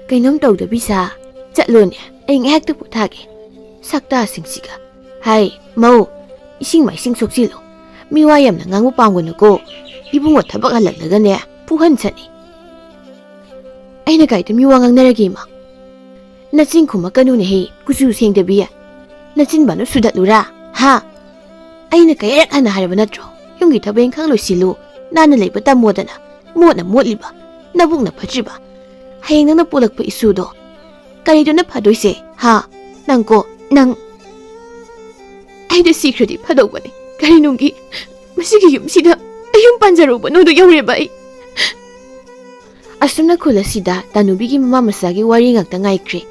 "ꯀꯩꯅꯣꯝ ꯇꯧꯗꯕꯤ ꯁꯥ, ꯆꯠꯂꯣꯅꯦ, ꯑꯩ ꯉꯥꯏꯍꯥꯛꯇ ꯄꯣꯊꯥꯒꯦ꯫ ꯁꯛꯇꯥꯁꯤꯡꯁꯤꯒ꯫ ꯍꯥꯏ, ꯃꯧ, ꯏꯁꯤꯡ ꯃꯥꯏꯁꯤꯡ ꯁꯣꯛꯆꯤꯜꯂꯨ꯫ ꯃꯤꯋꯥ ꯌꯥꯝꯅ ꯉꯥꯡꯕ ꯄꯥꯝꯒꯅꯨꯀꯣ꯫ ꯏꯕꯨꯡꯉꯣ ꯊꯕꯛ ꯍꯜꯂꯛꯂꯒꯅꯦ, ꯐꯨꯍꯟꯁꯅꯤ꯫" "ꯑꯩꯅ ꯀꯥꯏꯗ ꯃꯤꯋꯥ ꯉꯥꯡꯅꯔꯒꯦ, ꯏꯃꯥ?" "ꯅꯆꯤꯟ ꯈꯨꯝꯃꯛꯀꯅꯨꯅꯦꯍꯦ, ꯀꯨꯆꯨ ꯁꯦꯡꯗꯕꯤ꯫ ꯅꯆꯤꯟ ꯕꯥꯅꯨ ꯁꯨꯗꯠꯂꯨꯔꯥ, ꯍꯥ? ꯑꯩꯅ ꯀꯌꯥꯔꯛ ꯍꯟꯅ ꯍꯥꯏꯔꯕ ꯅꯠꯇ꯭ꯔꯣ? ꯌꯨꯝꯒꯤ ꯊꯕꯛ ꯏꯪꯈꯥꯡ ꯂꯣꯏꯁꯤꯜꯂꯨ, ꯅꯥꯟꯅ ꯂꯩꯕ ꯇꯝꯃꯣꯗꯅ꯫ ꯃꯣꯠꯅ ꯃꯣꯠꯂꯤꯕ, ꯅꯕꯨꯛꯅ ꯐꯠꯇ꯭ꯔꯤꯕ꯫ ꯍꯌꯦꯡ ꯅꯪꯅ ꯄꯣꯛꯂꯛꯄ ꯏꯁꯨꯗꯣ ꯀꯔꯤꯗꯨꯅ ꯐꯗꯣꯏꯁꯦ, ꯍꯥ? ꯅꯪꯀꯣ, ꯅꯪ꯫ ꯑꯩꯗ ꯁꯤꯈ꯭ꯔꯗꯤ ꯐꯗꯧꯕꯅꯤ꯫ ꯀꯔꯤ ꯅꯨꯡꯒꯤ ꯃꯁꯤꯒꯤ ꯌꯨꯝꯁꯤꯗ ꯑꯩ ꯌꯨꯝ ꯄꯥꯟꯖꯔꯨꯕꯅꯣꯗꯣ ꯌꯧꯔꯦꯕ ꯑꯩ꯫" ꯑꯁꯨꯝꯅ ꯈꯨꯜ ꯑꯁꯤꯗ ꯇꯥꯅꯨꯕꯤꯒꯤ ꯃꯃꯥ ꯃꯆꯥꯒꯤ ꯋꯥꯔꯤ ꯉꯥꯛꯇ ꯉꯥꯏꯈ꯭ꯔꯦ꯫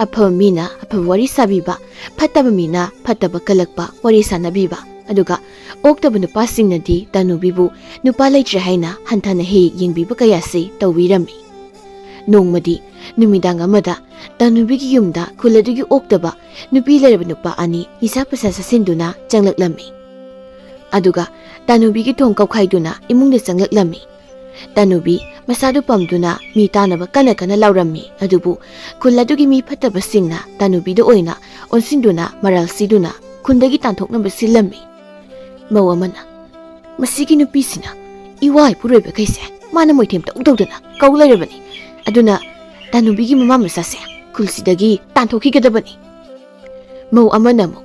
ꯑꯐꯕ ꯃꯤꯅ ꯑꯐꯕ ꯋꯥꯔꯤ ꯁꯥꯕꯤꯕ, ꯐꯠꯇꯕ ꯃꯤꯅ ꯐꯠꯇꯕ ꯀꯜꯂꯛꯄ ꯋꯥꯔꯤ ꯁꯥꯟꯅꯕꯤꯕ, ꯑꯗꯨꯒ ꯑꯣꯛꯇꯕ ꯅꯨꯄꯥꯁꯤꯡꯅꯗꯤ ꯇꯥꯅꯨꯕꯤꯕꯨ ꯅꯨꯄꯥ ꯂꯩꯇ꯭ꯔꯦ ꯍꯥꯏꯅ ꯍꯟꯊꯅ ꯍꯦꯛ ꯌꯦꯡꯕꯤꯕ ꯀꯌꯥꯁꯤ ꯇꯧꯕꯤꯔꯝꯃꯤ꯫ ꯅꯣꯡꯃꯗꯤ ꯅꯨꯃꯤꯗꯥꯡ ꯑꯃꯗ ꯇꯥꯅꯨꯕꯤꯒꯤ ꯌꯨꯝꯗ ꯈꯨꯜ ꯑꯗꯨꯒꯤ ꯑꯣꯛꯇꯕ ꯅꯨꯄꯤ ꯂꯩꯔꯕ ꯅꯨꯄꯥ ꯑꯅꯤ ꯅꯤꯁꯥ ꯄꯩꯁꯥ ꯆꯥꯁꯤꯟꯗꯨꯅ ꯆꯪꯂꯛꯂꯝꯃꯤ꯫ ꯑꯗꯨꯒ ꯇꯥꯅꯨꯕꯤꯒꯤ ꯊꯣꯡ ꯀꯧꯈꯥꯏꯗꯨꯅ ꯏꯃꯨꯡꯗ ꯆꯪꯂꯛꯂꯝꯃꯤ꯫ ꯇꯥꯅꯨꯕꯤ ꯃꯁꯥꯗꯨ ꯄꯝꯗꯨꯅ ꯃꯤ ꯇꯥꯅꯕ ꯀꯟꯅ ꯀꯟꯅ ꯂꯥꯎꯔꯝꯃꯤ꯫ ꯑꯗꯨꯕꯨ ꯈꯨꯜ ꯑꯗꯨꯒꯤ ꯃꯤ ꯐꯠꯇꯕꯁꯤꯡꯅ ꯇꯥꯅꯨꯕꯤꯗ ꯑꯣꯏꯅ ꯑꯣꯟꯁꯤꯟꯗꯨꯅ ꯃꯔꯥꯜ ꯁꯤꯗꯨꯅ ꯈꯨꯟꯗꯒꯤ ꯇꯥꯟꯊꯣꯛꯅꯕ ꯁꯤꯜꯂꯝꯃꯤ꯫ ꯃꯧ ꯑꯃꯅ, "ꯃꯁꯤꯒꯤ ꯅꯨꯄꯤꯁꯤꯅ ꯏꯋꯥ ꯏꯄꯨꯔꯣꯏꯕꯈꯩꯁꯦ ꯃꯥꯅ ꯃꯣꯏꯊꯦꯝ ꯇꯧ ꯇꯧꯗꯅ ꯀꯧ ꯂꯩꯔꯕꯅꯤ꯫ ꯑꯗꯨꯅ ꯇꯥꯅꯨꯕꯤꯒꯤ ꯃꯃꯥ ꯃꯆꯥꯁꯦ ꯈꯨꯜꯁꯤꯗꯒꯤ ꯇꯥꯟꯊꯣꯛꯈꯤꯒꯗꯕꯅꯤ꯫" ꯃꯧ ꯑꯃꯅ ꯑꯃꯨꯛ,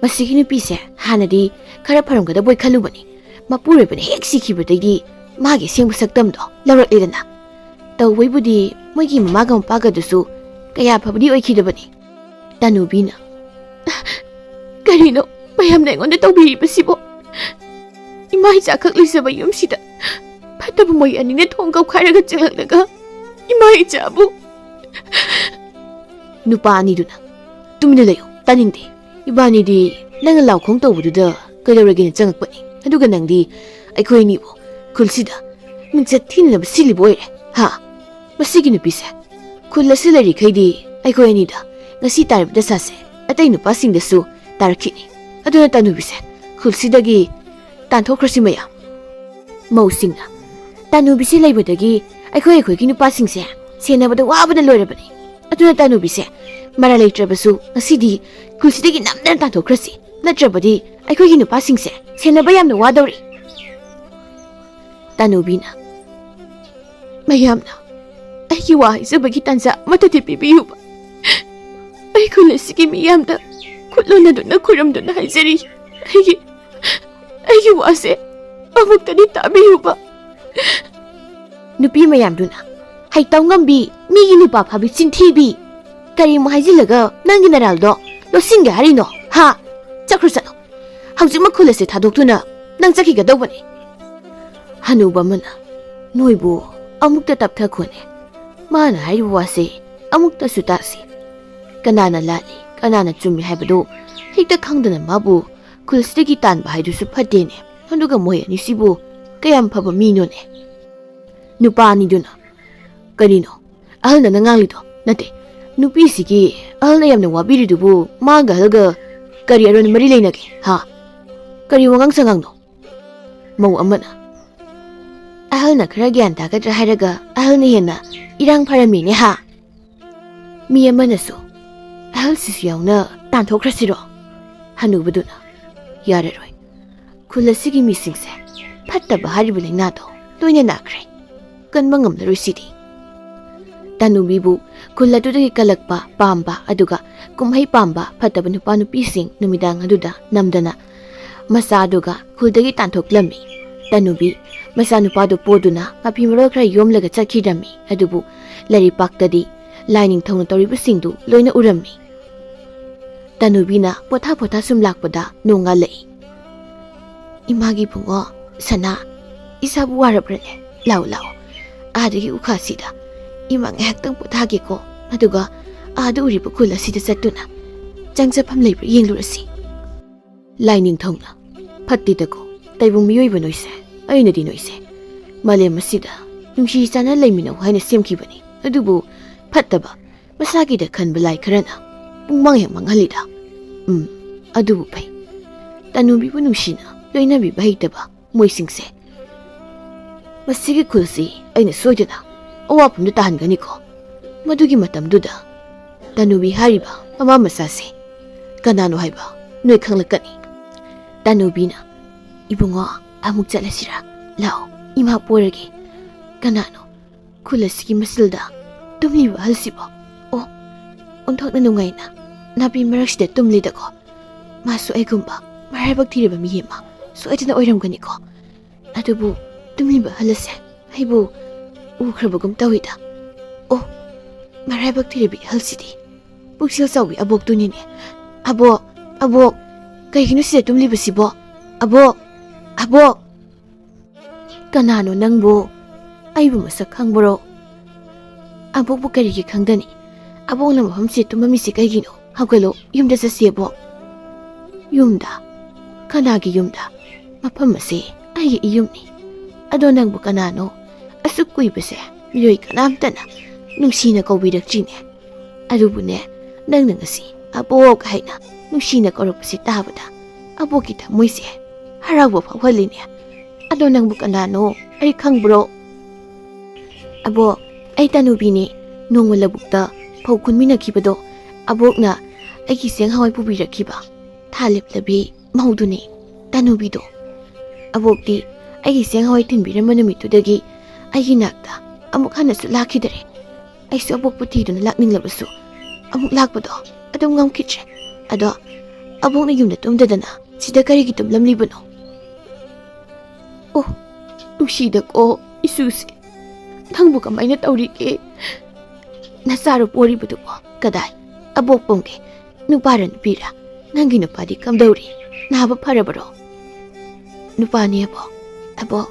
"ꯃꯁꯤꯒꯤ ꯅꯨꯄꯤꯁꯦ ꯍꯥꯟꯅꯗꯤ ꯈꯔ ꯐꯔꯝꯒꯗꯕꯣꯏ ꯈꯜꯂꯨꯕꯅꯤ꯫ ꯃꯄꯨꯔꯣꯏꯕꯅ ꯍꯦꯛ ꯁꯤꯈꯤꯕꯗꯒꯤ ꯃꯥꯒꯤ ꯑꯁꯦꯡꯕ ꯁꯛꯇꯝꯗꯣ ꯂꯧꯔꯛꯂꯦꯗꯅ꯫ ꯇꯧꯕꯩꯕꯨꯗꯤ ꯃꯣꯏꯒꯤ ꯃꯃꯥꯒ ꯃꯄꯥꯒꯗꯨꯁꯨ ꯀꯌꯥ ꯐꯕꯗꯤ ꯑꯣꯏꯈꯤꯗꯕꯅꯤ꯫" ꯇꯥꯅꯨꯕꯤꯅ, "ꯀꯔꯤꯅꯣ ꯃꯌꯥꯝꯅ ꯑꯩꯉꯣꯟꯗ ꯇꯧꯕꯤꯔꯤꯕꯁꯤꯕꯣ? ꯏꯃꯥ ꯏꯆꯥꯈꯛ ꯂꯩꯖꯕ ꯌꯨꯝꯁꯤꯗ ꯐꯠꯇꯕ ꯃꯣꯏ ꯑꯅꯤꯅ ꯊꯣꯡ ꯀꯧꯈꯥꯏꯔꯒ ꯆꯪꯂꯛꯂꯒ ꯏꯃꯥ ꯏꯆꯥꯕꯨ꯫" ꯅꯨꯄꯥ ꯑꯅꯤꯗꯨꯅ, "ꯇꯨꯃꯤꯟꯅ ꯂꯩꯌꯨ, ꯇꯥꯅꯤꯡꯗꯦ꯫ ꯏꯕꯥꯅꯤꯗꯤ ꯅꯪꯅ ꯂꯥꯎꯈꯣꯡ ꯇꯧꯕꯗꯨꯗ ꯀꯩꯗꯧꯔꯒꯦꯅ ꯆꯪꯉꯛꯄꯅꯤ꯫ ꯑꯗꯨꯒ ꯅꯪꯗꯤ ꯑꯩꯈꯣꯏ ꯑꯅꯤꯕꯨ ꯈꯨꯜꯁꯤꯗ ꯃꯤꯡꯆꯠ ꯊꯤꯅꯅꯕ ꯁꯤꯜꯂꯤꯕ ꯑꯣꯏꯔꯦ, ꯍꯥ? ꯃꯁꯤꯒꯤ ꯅꯨꯄꯤꯁꯦ ꯈꯨꯜ ꯑꯁꯤ ꯂꯩꯔꯤꯈꯩꯗꯤ ꯑꯩꯈꯣꯏ ꯑꯅꯤꯗ ꯉꯁꯤ ꯇꯥꯔꯤꯕ ꯗꯁꯥꯁꯦ ꯑꯇꯩ ꯅꯨꯄꯥꯁꯤꯡꯗꯁꯨ ꯇꯥꯔꯛꯈꯤꯅꯤ꯫ ꯑꯗꯨꯅ ꯇꯥꯅꯨꯕꯤꯁꯦ ꯈꯨꯜꯁꯤꯗꯒꯤ ꯇꯥꯟꯊꯣꯛꯈ꯭ꯔꯁꯤ ꯃꯌꯥꯝ꯫ ꯃꯧꯁꯤꯡꯅ, "ꯇꯥꯅꯨꯕꯤꯁꯦ ꯂꯩꯕꯗꯒꯤ ꯑꯩꯈꯣꯏ ꯑꯩꯈꯣꯏꯒꯤ ꯅꯨꯄꯥꯁꯤꯡꯁꯦ ꯁꯦꯟꯅꯕꯗ ꯋꯥꯕꯅ ꯂꯣꯏꯔꯕꯅꯤ꯫ ꯑꯗꯨꯅ ꯇꯥꯅꯨꯕꯤꯁꯦ ꯃꯔꯥ ꯂꯩꯇ꯭ꯔꯕꯁꯨ ꯉꯁꯤꯗꯤ ꯈꯨꯜꯁꯤꯗꯒꯤ ꯅꯝꯗꯅ ꯇꯥꯟꯊꯣꯛꯈ꯭ꯔꯁꯤ, ꯅꯠꯇ꯭ꯔꯕꯗꯤ ꯑꯩꯈꯣꯏꯒꯤ ꯅꯨꯄꯥꯁꯤꯡꯁꯦ ꯁꯦꯟꯅꯕ ꯌꯥꯝꯅ ꯋꯥꯗꯧꯔꯤ"꯫ ꯇꯥꯅꯨꯕꯤꯅ, "ꯃꯌꯥꯝꯅ ꯑꯩꯒꯤ ꯋꯥ ꯍꯥꯏꯖꯕꯒꯤ ꯇꯥꯟꯖꯥ ꯑꯃꯠꯇꯗꯤ ꯄꯤꯕꯤꯌꯨꯕ꯫ ꯑꯩ ꯈꯨꯜ ꯑꯁꯤꯒꯤ ꯃꯤꯌꯥꯝꯗ ꯈꯨꯠ ꯂꯣꯟꯅꯗꯨꯅ ꯈꯨꯔꯨꯝꯗꯨꯅ ꯍꯥꯏꯖꯔꯤ꯫ ꯑꯩꯒꯤ, ꯑꯩꯒꯤ ꯋꯥꯁꯦ ꯑꯃꯨꯛꯇꯗꯤ ꯇꯥꯕꯤꯌꯨꯕ"꯫ ꯅꯨꯄꯤ ꯃꯌꯥꯝꯗꯨꯅ, "ꯍꯩꯇꯧ ꯉꯝꯕꯤ, ꯃꯤꯒꯤ ꯅꯨꯄꯥ ꯐꯥꯕꯤ ꯆꯤꯟꯊꯤꯕꯤ, ꯀꯔꯤꯃꯨꯛ ꯍꯥꯏꯖꯤꯜꯂꯒ ꯅꯪꯒꯤ ꯅꯔꯥꯜꯗꯣ ꯂꯣꯠꯁꯤꯟꯒꯦ ꯍꯥꯏꯔꯤꯅꯣ? ꯍꯥ? ꯆꯠꯈ꯭ꯔꯣ ꯆꯠꯂꯣ꯫ ꯍꯧꯖꯤꯛꯃꯛ ꯈꯨꯜ ꯑꯁꯤ ꯊꯥꯗꯣꯛꯇꯨꯅ ꯅꯪ ꯆꯠꯈꯤꯒꯗꯧꯕꯅꯤ"꯫ ꯍꯅꯨꯕ ꯑꯃꯅ, "ꯅꯣꯏꯕꯨ ꯑꯃꯨꯛꯇ ꯇꯞꯊꯈꯣꯅꯦ꯫ ꯃꯥꯅ ꯍꯥꯏꯔꯤꯕ ꯋꯥꯁꯦ ꯑꯃꯨꯛꯇꯁꯨ ꯇꯥꯁꯤ꯫ ꯀꯅꯥꯅ ꯂꯥꯜꯂꯤ, ꯀꯅꯥꯅ ꯆꯨꯝꯃꯤ ꯍꯥꯏꯕꯗꯨ ꯍꯦꯛꯇ ꯈꯪꯗꯅ ꯃꯥꯕꯨ ꯈꯨꯜꯁꯤꯗꯒꯤ ꯇꯥꯟꯕ ꯍꯥꯏꯗꯨꯁꯨ ꯐꯠꯇꯦꯅꯦ꯫ ꯑꯗꯨꯒ ꯃꯣꯏ ꯑꯅꯤꯁꯤꯕꯨ ꯀꯌꯥꯝ ꯐꯕ ꯃꯤꯅꯣꯅꯦ"꯫ ꯅꯨꯄꯥ ꯑꯅꯤꯗꯨꯅ, "ꯀꯔꯤꯅꯣ ꯑꯍꯜ ꯅꯪꯅ ꯉꯥꯡꯂꯤꯗꯣ? ꯅꯠꯇꯦ, ꯅꯨꯄꯤꯁꯤꯒꯤ ꯑꯍꯜꯅ ꯌꯥꯝꯅ ꯋꯥꯕꯤꯔꯤꯗꯨꯕꯨ ꯃꯥꯒ ꯑꯍꯜꯒ ꯀꯔꯤ ꯑꯔꯣꯟ ꯃꯔꯤ ꯂꯩꯅꯒꯦ? ꯍꯥ? ꯀꯔꯤ ꯋꯥꯉꯥꯡ ꯁꯉꯥꯡꯅꯣ?" ꯃꯧ ꯑꯃꯅ, "ꯑꯍꯜꯅ ꯈꯔ ꯒ꯭ꯌꯥꯟ ꯇꯥꯒꯗ꯭ꯔꯥ ꯍꯥꯏꯔꯒ ꯑꯍꯜꯅ ꯍꯦꯟꯅ ꯏꯔꯥꯡ ꯐꯔꯝꯃꯤꯅꯦ ꯍꯥ?" ꯃꯤ ꯑꯃꯅꯁꯨ, "ꯑꯍꯜꯁꯤꯁꯨ ꯌꯥꯎꯅ ꯇꯥꯟꯊꯣꯛꯈ꯭ꯔꯁꯤꯔꯣ?" ꯍꯅꯨꯕꯗꯨꯅ, "ꯌꯥꯔꯔꯣꯏ꯫ ꯈꯨꯜ ꯑꯁꯤꯒꯤ ꯃꯤꯁꯤꯡꯁꯦ ꯐꯠꯇꯕ ꯍꯥꯏꯔꯤꯕ ꯂꯥꯏꯅꯥꯗꯣ ꯂꯣꯏꯅ ꯅꯥꯈ꯭ꯔꯦ꯫ ꯀꯟꯕ ꯉꯝꯂꯔꯣꯏ ꯁꯤꯗꯤ"꯫ ꯇꯥꯅꯨꯕꯤꯕꯨ ꯈꯨꯜ ꯑꯗꯨꯗꯒꯤ ꯀꯜꯂꯛꯄ ꯄꯥꯝꯕ, ꯑꯗꯨꯒ ꯀꯨꯝꯍꯩ ꯄꯥꯝꯕ ꯐꯠꯇꯕ ꯅꯨꯄꯥ ꯅꯨꯄꯤꯁꯤꯡ ꯅꯨꯃꯤꯗꯥꯡ ꯑꯗꯨꯗ ꯅꯝꯗꯅ ꯃꯆꯥꯗꯨꯒ ꯈꯨꯜꯗꯒꯤ ꯇꯥꯟꯊꯣꯛꯂꯝꯃꯤ꯫ ꯇꯥꯅꯨꯕꯤ ꯃꯆꯥꯅꯨꯄꯥꯗꯨ ꯄꯣꯗꯨꯅ ꯃꯐꯤ ꯃꯔꯣꯜ ꯈꯔ ꯌꯣꯝꯂꯒ ꯆꯠꯈꯤꯔꯝꯃꯤ꯫ ꯑꯗꯨꯕꯨ ꯂꯩꯔꯤꯄꯥꯛꯇꯗꯤ ꯂꯥꯏ ꯅꯤꯡꯊꯧꯅ ꯇꯧꯔꯤꯕꯁꯤꯡꯗꯨ ꯂꯣꯏꯅ ꯎꯔꯝꯃꯤ꯫ ꯇꯥꯅꯨꯕꯤꯅ ꯄꯣꯊꯥ ꯄꯣꯊꯥ ꯁꯨꯝ ꯂꯥꯛꯄꯗ ꯅꯣꯡꯉꯥꯜꯂꯛꯏ꯫ "ꯏꯃꯥꯒꯤ ꯏꯕꯨꯡꯉꯣ, ꯁꯅꯥ, ꯏꯁꯥꯕꯨ ꯋꯥꯔꯕ꯭ꯔꯅꯦ? ꯂꯥꯛꯑꯣ, ꯂꯥꯛꯑꯣ꯫ ꯑꯥꯗꯒꯤ ꯎꯈꯥꯁꯤꯗ ꯏꯃꯥ ꯉꯥꯏꯍꯥꯛꯇꯪ ꯄꯣꯊꯥꯒꯦꯀꯣ꯫ ꯑꯗꯨꯒ ꯑꯥꯗ ꯎꯔꯤꯕ ꯈꯨꯜ ꯑꯁꯤꯗ ꯆꯠꯇꯨꯅ ꯆꯪꯖꯐꯝ ꯂꯩꯕ꯭ꯔꯥ ꯌꯦꯡꯂꯨꯔꯁꯤ"꯫ ꯂꯥꯏꯅꯤꯡꯊꯧꯅ, "ꯐꯠꯇꯦꯗꯀꯣ, ꯇꯥꯏꯕꯪ ꯃꯤꯑꯣꯏꯕ ꯅꯣꯏꯁꯦ꯫ ꯑꯩꯅꯗꯤ ꯅꯣꯏꯁꯦ ꯃꯥꯂꯦꯝ ꯑꯁꯤꯗ ꯅꯨꯡꯁꯤ ꯆꯥꯟꯅ ꯂꯩꯃꯤꯟꯅꯧ ꯍꯥꯏꯅ ꯁꯦꯝꯈꯤꯕꯅꯤ꯫ ꯑꯗꯨꯕꯨ ꯐꯠꯇꯕ, ꯃꯁꯥꯒꯤꯗ ꯈꯟꯕ ꯂꯥꯏ ꯈꯔꯅ ꯄꯨꯡꯃꯥꯡ ꯍꯦꯛ ꯃꯥꯡꯍꯜꯂꯤꯗ꯫ ꯎꯝ, ꯑꯗꯨꯕꯨ ꯐꯩ꯫ ꯇꯅꯨꯕꯤꯕꯨ ꯅꯨꯡꯁꯤꯅ ꯂꯣꯏꯅꯕꯤꯕ ꯍꯩꯇꯕ ꯃꯣꯏꯁꯤꯡꯁꯦ꯫ ꯃꯁꯤꯒꯤ ꯈꯨꯜꯁꯤ ꯑꯩꯅ ꯁꯣꯏꯗꯅ ꯑꯋꯥꯐꯝꯗ ꯇꯥꯍꯟꯒꯅꯤꯀꯣ꯫ ꯃꯗꯨꯒꯤ ꯃꯇꯝꯗꯨꯗ ꯇꯅꯨꯕꯤ ꯍꯥꯏꯔꯤꯕ ꯃꯃꯥ ꯃꯆꯥꯁꯦ ꯀꯅꯥꯅꯣ ꯍꯥꯏꯕ ꯅꯣꯏ ꯈꯪꯂꯛꯀꯅꯤ꯫ ꯇꯅꯨꯕꯤꯅ, "ꯏꯕꯨꯡꯉꯣ, ꯑꯃꯨꯛ ꯆꯠꯂꯁꯤꯔꯥ? ꯂꯥꯛꯑꯣ, ꯏꯃꯥ ꯄꯣꯔꯒꯦ꯫ ꯀꯅꯥꯅꯣ ꯈꯨꯜ ꯑꯁꯤꯒꯤ ꯃꯆꯤꯜꯗ ꯇꯨꯝꯂꯤꯕ ꯑꯍꯜꯁꯤꯕꯣ? ꯑꯣ, ꯑꯣꯟꯊꯣꯛꯅ ꯅꯨꯡꯉꯥꯏꯅ ꯅꯥꯄꯤ ꯃꯔꯛꯁꯤꯗ ꯇꯨꯝꯂꯤꯗꯀꯣ꯫ ꯃꯥꯁꯨ ꯑꯩꯒꯨꯝꯕ ꯃꯔꯥꯏꯕꯛ ꯊꯤꯔꯕ ꯃꯤ ꯑꯃ ꯁꯣꯏꯗꯅ ꯑꯣꯏꯔꯝꯒꯅꯤꯀꯣ꯫ ꯑꯗꯨꯕꯨ ꯇꯨꯝꯂꯤꯕ ꯑꯍꯜ ꯑꯁꯦ ꯑꯩꯕꯨ ꯎꯈ꯭ꯔꯕꯒꯨꯝ ꯇꯧꯏꯗ꯫ ꯑꯣ, ꯃꯔꯥꯏꯕꯛ ꯊꯤꯔꯕꯤ ꯑꯍꯜꯁꯤꯗꯤ ꯄꯨꯛꯆꯦꯜ ꯆꯥꯎꯕꯤ ꯑꯕꯣꯛꯇꯨꯅꯤꯅꯦ꯫ ꯑꯕꯣꯛ, ꯑꯕꯣꯛ, ꯀꯩꯒꯤꯅꯣ ꯁꯤꯗ ꯇꯨꯝꯂꯤꯕꯁꯤꯕꯣ? ꯑꯕꯣꯛ, ꯑꯕꯣꯛ!" "ꯀꯅꯥꯅꯣ ꯅꯪꯕꯨ? ꯑꯩꯕꯨ ꯃꯁꯛ ꯈꯪꯕ꯭ꯔꯣ?" "ꯑꯕꯣꯛꯄꯨ ꯀꯔꯤꯒꯤ ꯈꯪꯗꯅꯤ? ꯑꯕꯣꯛꯅ ꯃꯐꯝꯁꯤꯗ ꯇꯨꯝꯃꯝꯃꯤꯁꯤ ꯀꯩꯒꯤꯅꯣ? ꯍꯧꯒꯠꯂꯣ, ꯌꯨꯝꯗ ꯆꯠꯁꯤ ꯑꯕꯣꯛ꯫" "ꯌꯨꯝꯗ? ꯀꯅꯥꯒꯤ ꯌꯨꯝꯗ? ꯃꯐꯝ ꯑꯁꯤ ꯑꯩꯒꯤ ꯏꯌꯨꯝꯅꯤ꯫ ꯑꯗꯣ ꯅꯪꯕꯨ ꯀꯅꯥꯅꯣ? ꯑꯁꯨꯛ ꯀꯨꯏꯕꯁꯦ ꯃꯤꯑꯣꯏ ꯀꯅꯥꯝꯇꯅ ꯅꯨꯡꯁꯤꯅ ꯀꯧꯕꯤꯔꯛꯇ꯭ꯔꯤꯅꯦ꯫ ꯑꯗꯨꯕꯨꯅꯦ, ꯅꯪꯅ ꯉꯁꯤ ꯑꯕꯣꯛ ꯍꯥꯏꯅ ꯅꯨꯡꯁꯤꯅ ꯀꯧꯔꯛꯄꯁꯤ ꯇꯥꯕꯗ ꯑꯕꯣꯛꯀꯤ ꯊꯃꯣꯏꯁꯦ ꯍꯔꯥꯎꯕ ꯐꯥꯎꯍꯜꯂꯤꯅꯦ꯫ ꯑꯗꯣ ꯅꯪꯕꯨ ꯀꯅꯥꯅꯣ? ꯑꯩ ꯈꯪꯕ꯭ꯔꯣ?" "ꯑꯕꯣꯛ, ꯑꯩ ꯇꯅꯨꯕꯤꯅꯦ꯫ ꯅꯣꯡꯃ ꯂꯧꯕꯨꯛꯇ ꯐꯧ ꯈꯨꯟꯃꯤꯟꯅꯈꯤꯕꯗꯣ, ꯑꯕꯣꯛꯅ ꯑꯩꯒꯤ ꯆꯦꯡ ꯍꯋꯥꯏ ꯄꯨꯕꯤꯔꯛꯈꯤꯕ ꯊꯥ ꯂꯦꯞꯂꯕꯤ ꯃꯧꯗꯨꯅꯤ, ꯇꯅꯨꯕꯤꯗꯣ꯫ ꯑꯕꯣꯛꯇꯤ ꯑꯩꯒꯤ ꯆꯦꯡ ꯍꯋꯥꯏ ꯊꯤꯟꯕꯤꯔꯝꯕ ꯅꯨꯃꯤꯠꯇꯨꯗꯒꯤ ꯑꯩꯒꯤ ꯅꯥꯛꯇ ꯑꯃꯨꯛ ꯍꯟꯅꯁꯨ ꯂꯥꯛꯈꯤꯗꯔꯦ꯫ ꯑꯩꯁꯨ ꯑꯕꯣꯛꯄꯨ ꯊꯤꯗꯨꯅ ꯂꯥꯛꯅꯤꯡꯂꯕꯁꯨ ꯑꯃꯨꯛ ꯂꯥꯛꯄꯗꯣ ꯑꯗꯨꯝ ꯉꯝꯈꯤꯗ꯭ꯔꯦ꯫ ꯑꯗꯣ ꯑꯕꯣꯛꯅ ꯌꯨꯝꯗ ꯇꯨꯝꯗꯗꯅ ꯁꯤꯗ ꯀꯔꯤꯒꯤ ꯇꯨꯝꯂꯝꯂꯤꯕꯅꯣ?" "ꯑꯣ, ꯅꯨꯡꯁꯤꯗꯀꯣ ꯏꯁꯨꯁꯦ꯫ ꯅꯪꯕꯨ ꯀꯃꯥꯏꯅ ꯇꯧꯔꯤꯒꯦ? ꯅꯆꯥꯔꯣ ꯄꯣꯔꯤꯕꯗꯨꯕꯣ? ꯀꯗꯥꯏ? ꯑꯕꯣꯛ ꯄꯣꯝꯒꯦ꯫ ꯅꯨꯄꯥꯔ ꯅꯨꯄꯤꯔ? ꯅꯪꯒꯤ ꯅꯨꯄꯥꯗꯤ ꯀꯝꯗꯧꯔꯤ? ꯅꯥꯕ ꯐꯔꯕꯔꯣ?" "ꯅꯨꯄꯥꯅꯦ ꯑꯕꯣꯛ꯫ ꯑꯕꯣꯛ,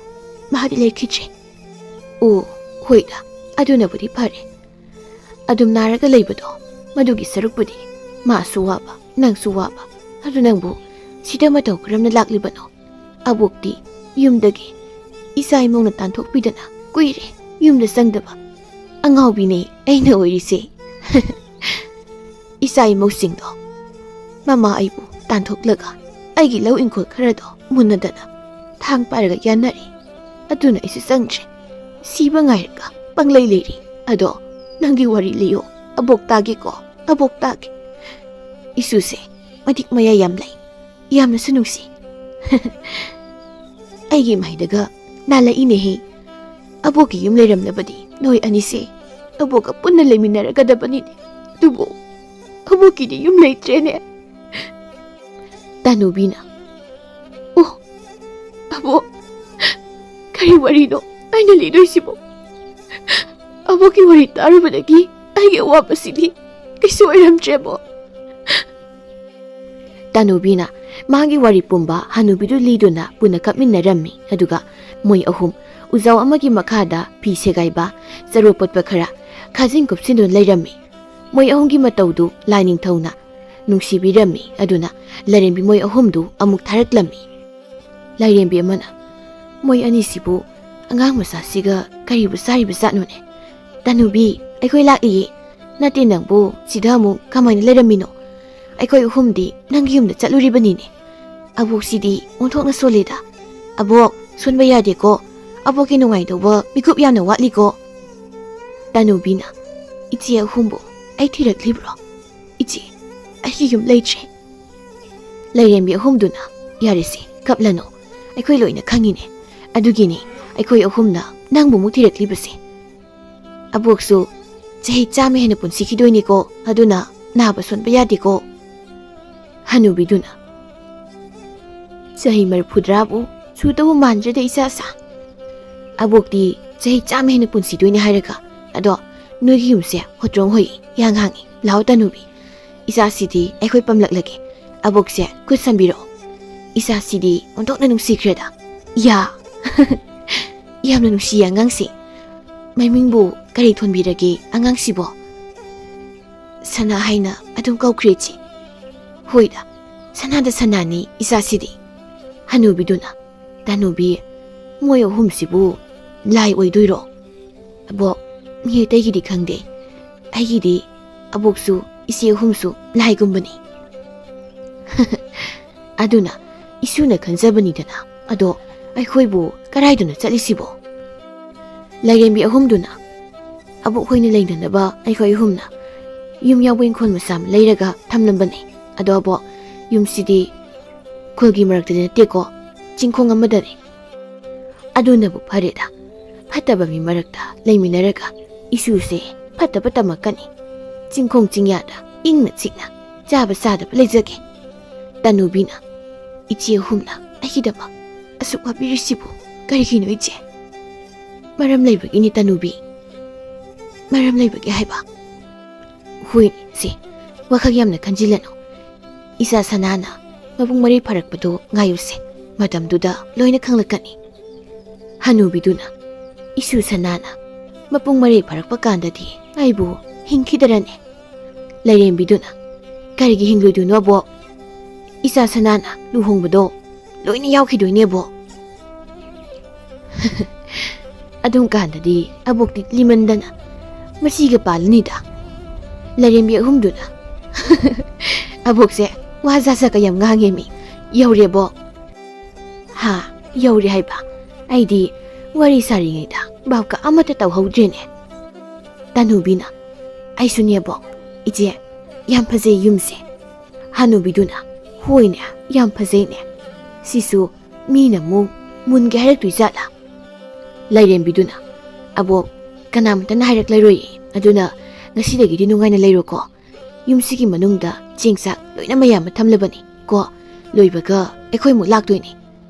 ꯃꯥꯗꯤ ꯂꯩꯈꯤꯗ꯭ꯔꯦ꯫" "ꯑꯣ, ꯍꯣꯏꯗ, ꯑꯗꯨꯅꯕꯨꯗꯤ ꯐꯔꯦ꯫ ꯑꯗꯨꯝ ꯅꯥꯔꯒ ꯂꯩꯕꯗꯣ, ꯃꯗꯨꯒꯤ ꯁꯔꯨꯛꯄꯨꯗꯤ ꯃꯥꯁꯨ ꯋꯥꯕ, ꯅꯪꯁꯨ ꯋꯥꯕ꯫ ꯑꯗꯨ ꯅꯪꯕꯨ ꯁꯤꯗ ꯃꯇꯧ ꯀꯔꯝꯅ ꯂꯥꯛꯂꯤꯕꯅꯣ? ꯑꯕꯣꯛꯇꯤ ꯌꯨꯝꯗꯒꯤ ꯏꯆꯥ ꯏꯃꯧꯅ ꯇꯥꯟꯊꯣꯛꯄꯤꯗꯅ ꯀꯨꯏꯔꯦ ꯌꯨꯝꯗ ꯆꯪꯗꯕ꯫ ꯑꯉꯥꯎꯕꯤꯅꯦ ꯑꯩꯅ ꯑꯣꯏꯔꯤꯁꯦ꯫" "ꯏꯆꯥ ꯏꯃꯧꯁꯤꯡꯗꯣ ꯃꯃꯥ ꯑꯩꯕꯨ ꯇꯥꯟꯊꯣꯛꯂꯒ ꯑꯩꯒꯤ ꯂꯧ ꯏꯪꯈꯣꯜ ꯈꯔꯗꯣ ꯃꯨꯟꯅꯗꯅ ꯊꯥꯡ ꯄꯥꯏꯔꯒ ꯌꯥꯟꯅꯔꯦ꯫ ꯑꯗꯨꯅ ꯑꯩꯁꯨ ꯆꯪꯗ꯭ꯔꯦ꯫ ꯁꯤꯕ ꯉꯥꯏꯔꯒ ꯄꯪꯂꯩ ꯂꯩꯔꯤ꯫ ꯑꯗꯣ ꯅꯪꯒꯤ ꯋꯥꯔꯤ ꯂꯤꯌꯣ, ꯑꯕꯣꯛ ꯇꯥꯒꯦꯀꯣ, ꯑꯕꯣꯛ ꯇꯥꯒꯦ꯫ ꯏꯁꯨꯁꯦ ꯃꯇꯤꯛ ꯃꯌꯥꯏ ꯌꯥꯝ ꯂꯩ, ꯌꯥꯝꯅꯁꯨ ꯅꯨꯡꯁꯤ꯫ ꯑꯩꯒꯤ ꯃꯥꯏꯗꯒ ꯅꯥꯜꯂꯛꯏꯅꯦꯍꯦ꯫ ꯑꯕꯣꯛꯀꯤ ꯌꯨꯝ ꯂꯩꯔꯝꯂꯕꯗꯤ ꯅꯣꯏ ꯑꯅꯤꯁꯦ ꯑꯕꯣꯛꯀ ꯄꯨꯟꯅ ꯂꯩꯃꯤꯟꯅꯔꯒꯗꯕꯅꯤꯅꯦ꯫ ꯑꯗꯨꯕꯨ ꯑꯕꯣꯛꯀꯤꯗꯤ ꯌꯨꯝ ꯂꯩꯇ꯭ꯔꯦꯅꯦ꯫ ꯇꯥꯅꯨꯕꯤꯅ, "ꯑꯣ, ꯑꯕꯣꯛ, ꯀꯔꯤ ꯋꯥꯔꯤꯅꯣ ꯑꯩꯅ ꯂꯤꯗꯣꯏꯁꯤꯕꯣ? ꯑꯕꯣꯛꯀꯤ ꯋꯥꯔꯤ ꯇꯥꯔꯨꯕꯗꯒꯤ ꯑꯩꯒꯤ ꯑꯋꯥꯕꯁꯤꯗꯤ ꯀꯩꯁꯨ ꯑꯣꯏꯔꯝꯗ꯭ꯔꯦꯕꯣ꯫" ꯇꯥꯅꯨꯕꯤꯅ ꯃꯥꯒꯤ ꯋꯥꯔꯤ ꯄꯨꯝꯕ ꯍꯅꯨꯕꯤꯗꯨ ꯂꯤꯗꯨꯅ ꯄꯨꯟꯅ ꯀꯞꯃꯤꯟꯅꯔꯝꯃꯤ꯫ ꯑꯗꯨꯒ ꯃꯣꯏ ꯑꯍꯨꯝ ꯎꯖꯥꯎ ꯑꯃꯒꯤ ꯃꯈꯥꯗ ꯐꯤ ꯁꯦꯒꯥꯏꯕ, ꯆꯔꯨ ꯄꯠꯄ ꯈꯔ ꯈꯥꯖꯤꯟ ꯀꯨꯞꯁꯤꯟꯗꯨꯅ ꯂꯩꯔꯝꯃꯤ꯫ ꯃꯣꯏ ꯑꯍꯨꯝꯒꯤ ꯃꯇꯧꯗꯨ ꯂꯥꯏꯅꯤꯡꯊꯧꯅ ꯅꯨꯡꯁꯤꯕꯤꯔꯝꯃꯤ꯫ ꯑꯗꯨꯅ ꯂꯥꯏꯔꯦꯝꯕꯤ ꯃꯣꯏ ꯑꯍꯨꯝꯗꯨ ꯑꯃꯨꯛ ꯊꯥꯔꯛꯂꯝꯃꯤ꯫ ꯂꯥꯏꯔꯦꯝꯕꯤ ꯑꯃꯅ, "ꯃꯣꯏ ꯑꯅꯤꯁꯤꯕꯨ ꯑꯉꯥꯡ ꯃꯆꯥꯁꯤꯒ ꯀꯔꯤꯕꯨ ꯆꯥꯔꯤꯕ ꯖꯥꯠꯅꯣꯅꯦ? ꯇꯥꯅꯨꯕꯤ, ꯑꯩꯈꯣꯏ ꯂꯥꯛꯂꯤꯌꯦ꯫ ꯅꯠꯇꯦ, ꯅꯪꯕꯨ ꯁꯤꯗ ꯑꯃꯨꯛ ꯀꯃꯥꯏꯅ ꯂꯩꯔꯝꯃꯤꯅꯣ? ꯑꯩꯈꯣꯏ ꯑꯍꯨꯝꯗꯤ ꯅꯪꯒꯤ ꯌꯨꯝꯗ ꯆꯠꯂꯨꯔꯤꯕꯅꯤꯅꯦ꯫ ꯑꯕꯣꯛꯁꯤꯗꯤ ꯑꯣꯟꯊꯣꯛꯅ ꯁꯣꯜꯂꯦꯗ꯫ ꯑꯕꯣꯛ, ꯁꯣꯟꯕ ꯌꯥꯗꯦꯀꯣ꯫ ꯑꯕꯣꯛꯀꯤ ꯅꯨꯡꯉꯥꯏꯗꯧꯕ ꯃꯤꯀꯨꯞ ꯌꯥꯝꯅ ꯋꯥꯠꯂꯤꯀꯣ꯫" ꯇꯥꯅꯨꯕꯤꯅ, "ꯏꯆꯦ ꯑꯍꯨꯝꯕꯨ ꯑꯩ ꯊꯤꯔꯛꯂꯤꯕ꯭ꯔꯣ? ꯏꯆꯦ, ꯑꯩꯒꯤ ꯌꯨꯝ ꯂꯩꯇ꯭ꯔꯦ꯫" ꯂꯥꯏꯔꯦꯝꯕꯤ ꯑꯍꯨꯝꯗꯨꯅ, "ꯌꯥꯔꯦꯁꯦ, ꯀꯞꯂꯅꯨ꯫ ꯑꯩꯈꯣꯏ ꯂꯣꯏꯅ ꯈꯪꯉꯤꯅꯦ꯫ ꯑꯗꯨꯒꯤꯅꯤ ꯑꯩꯈꯣꯏ ꯑꯍꯨꯝꯅ ꯅꯪꯕꯨ ꯑꯃꯨꯛ ꯊꯤꯔꯛꯂꯤꯕꯁꯦ꯫ ꯑꯕꯣꯛꯁꯨ ꯆꯍꯤ ꯆꯥꯝꯃ ꯍꯦꯟꯅ ꯄꯨꯟꯁꯤꯈꯤꯗꯣꯏꯅꯤꯀꯣ꯫ ꯑꯗꯨꯅ ꯅꯥꯕ ꯁꯣꯟꯕ ꯌꯥꯗꯦꯀꯣ꯫" ꯍꯅꯨꯕꯤꯗꯨꯅ, "ꯆꯍꯤ ꯃꯔꯤꯐꯨꯇꯔꯥꯕꯨ ꯁꯨꯗꯧꯕ ꯃꯥꯟꯗ꯭ꯔꯦꯗ, ꯏꯆꯥꯁꯥ꯫ ꯑꯕꯣꯛꯇꯤ ꯆꯍꯤ ꯆꯥꯝꯃ ꯍꯦꯟꯅ ꯄꯨꯟꯁꯤꯗꯣꯏꯅꯦ ꯍꯥꯏꯔꯒ꯫ ꯑꯗꯣ ꯅꯣꯏꯒꯤ ꯌꯨꯝꯁꯦ ꯍꯣꯇ꯭ꯔꯣꯡ ꯍꯣꯏ, ꯌꯥꯡ ꯍꯥꯡꯉꯤ꯫ ꯂꯥꯛꯑꯣ ꯇꯥꯅꯨꯕꯤ, ꯏꯆꯥꯁꯤꯗꯤ ꯑꯩꯈꯣꯏ ꯄꯝꯂꯛꯂꯒꯦ꯫ ꯑꯕꯣꯛꯁꯦ ꯈꯨꯠ ꯁꯝꯕꯤꯔꯛꯑꯣ꯫ ꯏꯆꯥꯁꯤꯗꯤ ꯑꯣꯟꯊꯣꯛꯅ ꯅꯨꯡꯁꯤꯈ꯭ꯔꯦꯗ꯫ ꯌꯥ!" "ꯌꯥꯝꯅ ꯅꯨꯡꯁꯤꯌꯦ ꯑꯉꯥꯡꯁꯦ꯫ ꯃꯃꯤꯡꯕꯨ ꯀꯔꯤ ꯊꯣꯟꯕꯤꯔꯒꯦ ꯑꯉꯥꯡꯁꯤꯕꯣ?" "ꯁꯅꯥ ꯍꯥꯏꯅ ꯑꯗꯨꯝ ꯀꯧꯈ꯭ꯔꯦ, ꯏꯆꯦ꯫" "ꯍꯣꯏꯗ, ꯁꯅꯥꯗ ꯁꯅꯥꯅꯤ ꯏꯆꯥꯁꯤꯗꯤ꯫" ꯍꯅꯨꯕꯤꯗꯨꯅ, "ꯇꯥꯅꯨꯕꯤ, ꯃꯣꯏ ꯑꯍꯨꯝꯁꯤꯕꯨ ꯂꯥꯏ ꯑꯣꯏꯗꯣꯏꯔꯣ?" "ꯑꯕꯣꯛ, ꯃꯤ ꯑꯇꯩꯒꯤꯗꯤ ꯈꯪꯗꯦ꯫ ꯑꯩꯒꯤꯗꯤ ꯑꯕꯣꯛꯁꯨ ꯏꯆꯦ ꯑꯍꯨꯝꯁꯨ ꯂꯥꯏꯒꯨꯝꯕꯅꯤ꯫" ꯑꯗꯨꯅ ꯏꯁꯨꯅ ꯈꯟꯖꯕꯅꯤꯗꯅ꯫ ꯑꯗꯣ ꯑꯩꯈꯣꯏꯕꯨ ꯀꯔꯥꯏꯗꯅꯣ ꯆꯠꯂꯤꯁꯤꯕꯣ? ꯂꯥꯏꯔꯦꯝꯕꯤ ꯑꯍꯨꯝꯗꯨꯅ ꯑꯕꯣꯛ ꯍꯣꯏꯅ ꯂꯩꯅꯅꯕ ꯑꯩꯈꯣꯏ ꯑꯍꯨꯝꯅ ꯌꯨꯝ ꯌꯥꯎꯕ ꯏꯪꯈꯣꯜ ꯃꯆꯥ ꯑꯃ ꯂꯩꯔꯒ ꯊꯝꯂꯝꯕꯅꯦ꯫ ꯑꯗꯣ ꯑꯕꯣꯛ, ꯌꯨꯝꯁꯤꯗꯤ ꯈꯨꯜꯒꯤ ꯃꯔꯛꯇꯗꯤ ꯅꯠꯇꯦꯀꯣ, ꯆꯤꯡꯈꯣꯡ ꯑꯃꯗꯅꯦ꯫ ꯑꯗꯨꯅꯕꯨ ꯐꯔꯦꯗ, ꯐꯠꯇꯕ ꯃꯤ ꯃꯔꯛꯇ ꯂꯩꯃꯤꯟꯅꯔꯒ ꯏꯁꯨꯁꯦ ꯐꯠꯇꯕ ꯇꯝꯃꯛꯀꯅꯤ꯫ ꯆꯤꯡꯈꯣꯡ ꯆꯤꯡꯌꯥꯗ ꯏꯪꯅ ꯆꯤꯛꯅ ꯆꯥꯕ ꯆꯥꯗꯕ ꯂꯩꯖꯒꯦ꯫ ꯇꯅꯨꯕꯤꯅ, "ꯏꯆꯦ ꯑꯍꯨꯝꯅ ꯑꯩꯒꯤꯗꯃꯛ ꯑꯁꯨꯛ ꯋꯥꯕꯤꯔꯤꯁꯤꯕꯨ ꯀꯔꯤꯒꯤꯅꯣ ꯏꯆꯦ?" "ꯃꯔꯝ ꯂꯩꯕꯒꯤꯅꯤ ꯇꯅꯨꯕꯤ, ꯃꯔꯝ ꯂꯩꯕꯒꯤ ꯍꯥꯏꯕ꯫ ꯍꯣꯏ ꯁꯦ, ꯋꯥꯈꯜ ꯌꯥꯝꯅ ꯈꯟꯖꯤꯜꯂꯅꯨ꯫ ꯏꯆꯥ ꯁꯅꯥꯅ ꯃꯄꯨꯡ ꯃꯔꯩ ꯐꯥꯔꯛꯄꯗꯨ ꯉꯥꯏꯌꯨꯁꯦ, ꯃꯇꯝꯗꯨꯗ ꯂꯣꯏꯅ ꯈꯪꯂꯛꯀꯅꯤ꯫" ꯍꯅꯨꯕꯤꯗꯨꯅ, "ꯏꯁꯨ ꯁꯅꯥꯅ ꯃꯄꯨꯡ ꯃꯔꯩ ꯐꯥꯔꯛꯄ ꯀꯥꯟꯗꯗꯤ ꯑꯩꯕꯨ ꯍꯤꯡꯈꯤꯗꯔꯅꯦ?" ꯂꯥꯏꯔꯦꯝꯕꯤꯗꯨꯅ, "ꯀꯔꯤꯒꯤ ꯍꯤꯡꯂꯣꯏꯗꯣꯏꯅꯣ ꯑꯕꯣꯛ? ꯏꯆꯥ ꯁꯅꯥꯅ ꯂꯨꯍꯣꯡꯕꯗꯣ ꯂꯣꯏꯅ ꯌꯥꯎꯈꯤꯗꯣꯏꯅꯦ ꯑꯕꯣꯛ꯫" "ꯑꯗꯨꯝ ꯀꯥꯟꯗꯗꯤ ꯑꯕꯣꯛꯇꯤ ꯂꯤꯃꯟꯗꯅ ꯃꯁꯤꯒ ꯄꯥꯜꯂꯅꯤꯗ꯫" ꯂꯥꯏꯔꯦꯝꯕꯤ ꯑꯍꯨꯝꯗꯨꯅ, "ꯑꯕꯣꯛꯁꯦ ꯋꯥ ꯖꯥꯠ ꯖꯥꯠꯀ ꯌꯥꯝ ꯉꯥꯡꯉꯦ ꯃꯤ꯫ ꯌꯧꯔꯦ ꯑꯕꯣꯛ꯫" "ꯍꯥ? ꯌꯧꯔꯦ ꯍꯥꯏꯕ? ꯑꯩꯗꯤ ꯋꯥꯔꯤ ꯁꯥꯔꯤꯉꯩꯗ ꯚꯥꯞꯀ ꯑꯃꯠꯇ ꯇꯧꯍꯧꯗ꯭ꯔꯦꯅꯦ꯫" ꯇꯅꯨꯕꯤꯅ, "ꯑꯩꯁꯨꯅꯦ ꯑꯕꯣꯛ, ꯏꯆꯦ, ꯌꯥꯝ ꯐꯖꯩ ꯌꯨꯝꯁꯦ꯫" ꯍꯅꯨꯕꯤꯗꯨꯅ, "ꯍꯣꯏꯅꯦ, ꯌꯥꯝ ꯐꯖꯩꯅꯦ꯫ ꯁꯤꯁꯨ ꯃꯤꯅ ꯑꯃꯨꯛ ꯃꯨꯟꯒꯦ ꯍꯥꯏꯔꯛꯇꯣꯏ ꯖꯥꯠꯂꯥ?" ꯂꯥꯏꯔꯦꯝꯕꯤꯗꯨꯅ, "ꯑꯕꯣꯛ, ꯀꯅꯥꯃꯠꯇꯅ ꯍꯥꯏꯔꯛꯂꯔꯣꯏꯌꯦ, ꯑꯗꯨꯅ ꯉꯁꯤꯗꯒꯤꯗꯤ ꯅꯨꯡꯉꯥꯏꯅ ꯂꯩꯔꯣꯀꯣ꯫ ꯌꯨꯝꯁꯤꯒꯤ ꯃꯅꯨꯡꯗ ꯆꯦꯡ ꯆꯥꯛ ꯂꯣꯏꯅ ꯃꯌꯥꯝ ꯑꯃ ꯊꯝꯂꯕꯅꯤ ꯀꯣ꯫ ꯂꯣꯏꯕꯒ ꯑꯩꯈꯣꯏ ꯑꯃꯨꯛ ꯂꯥꯛꯇꯣꯏꯅꯤ꯫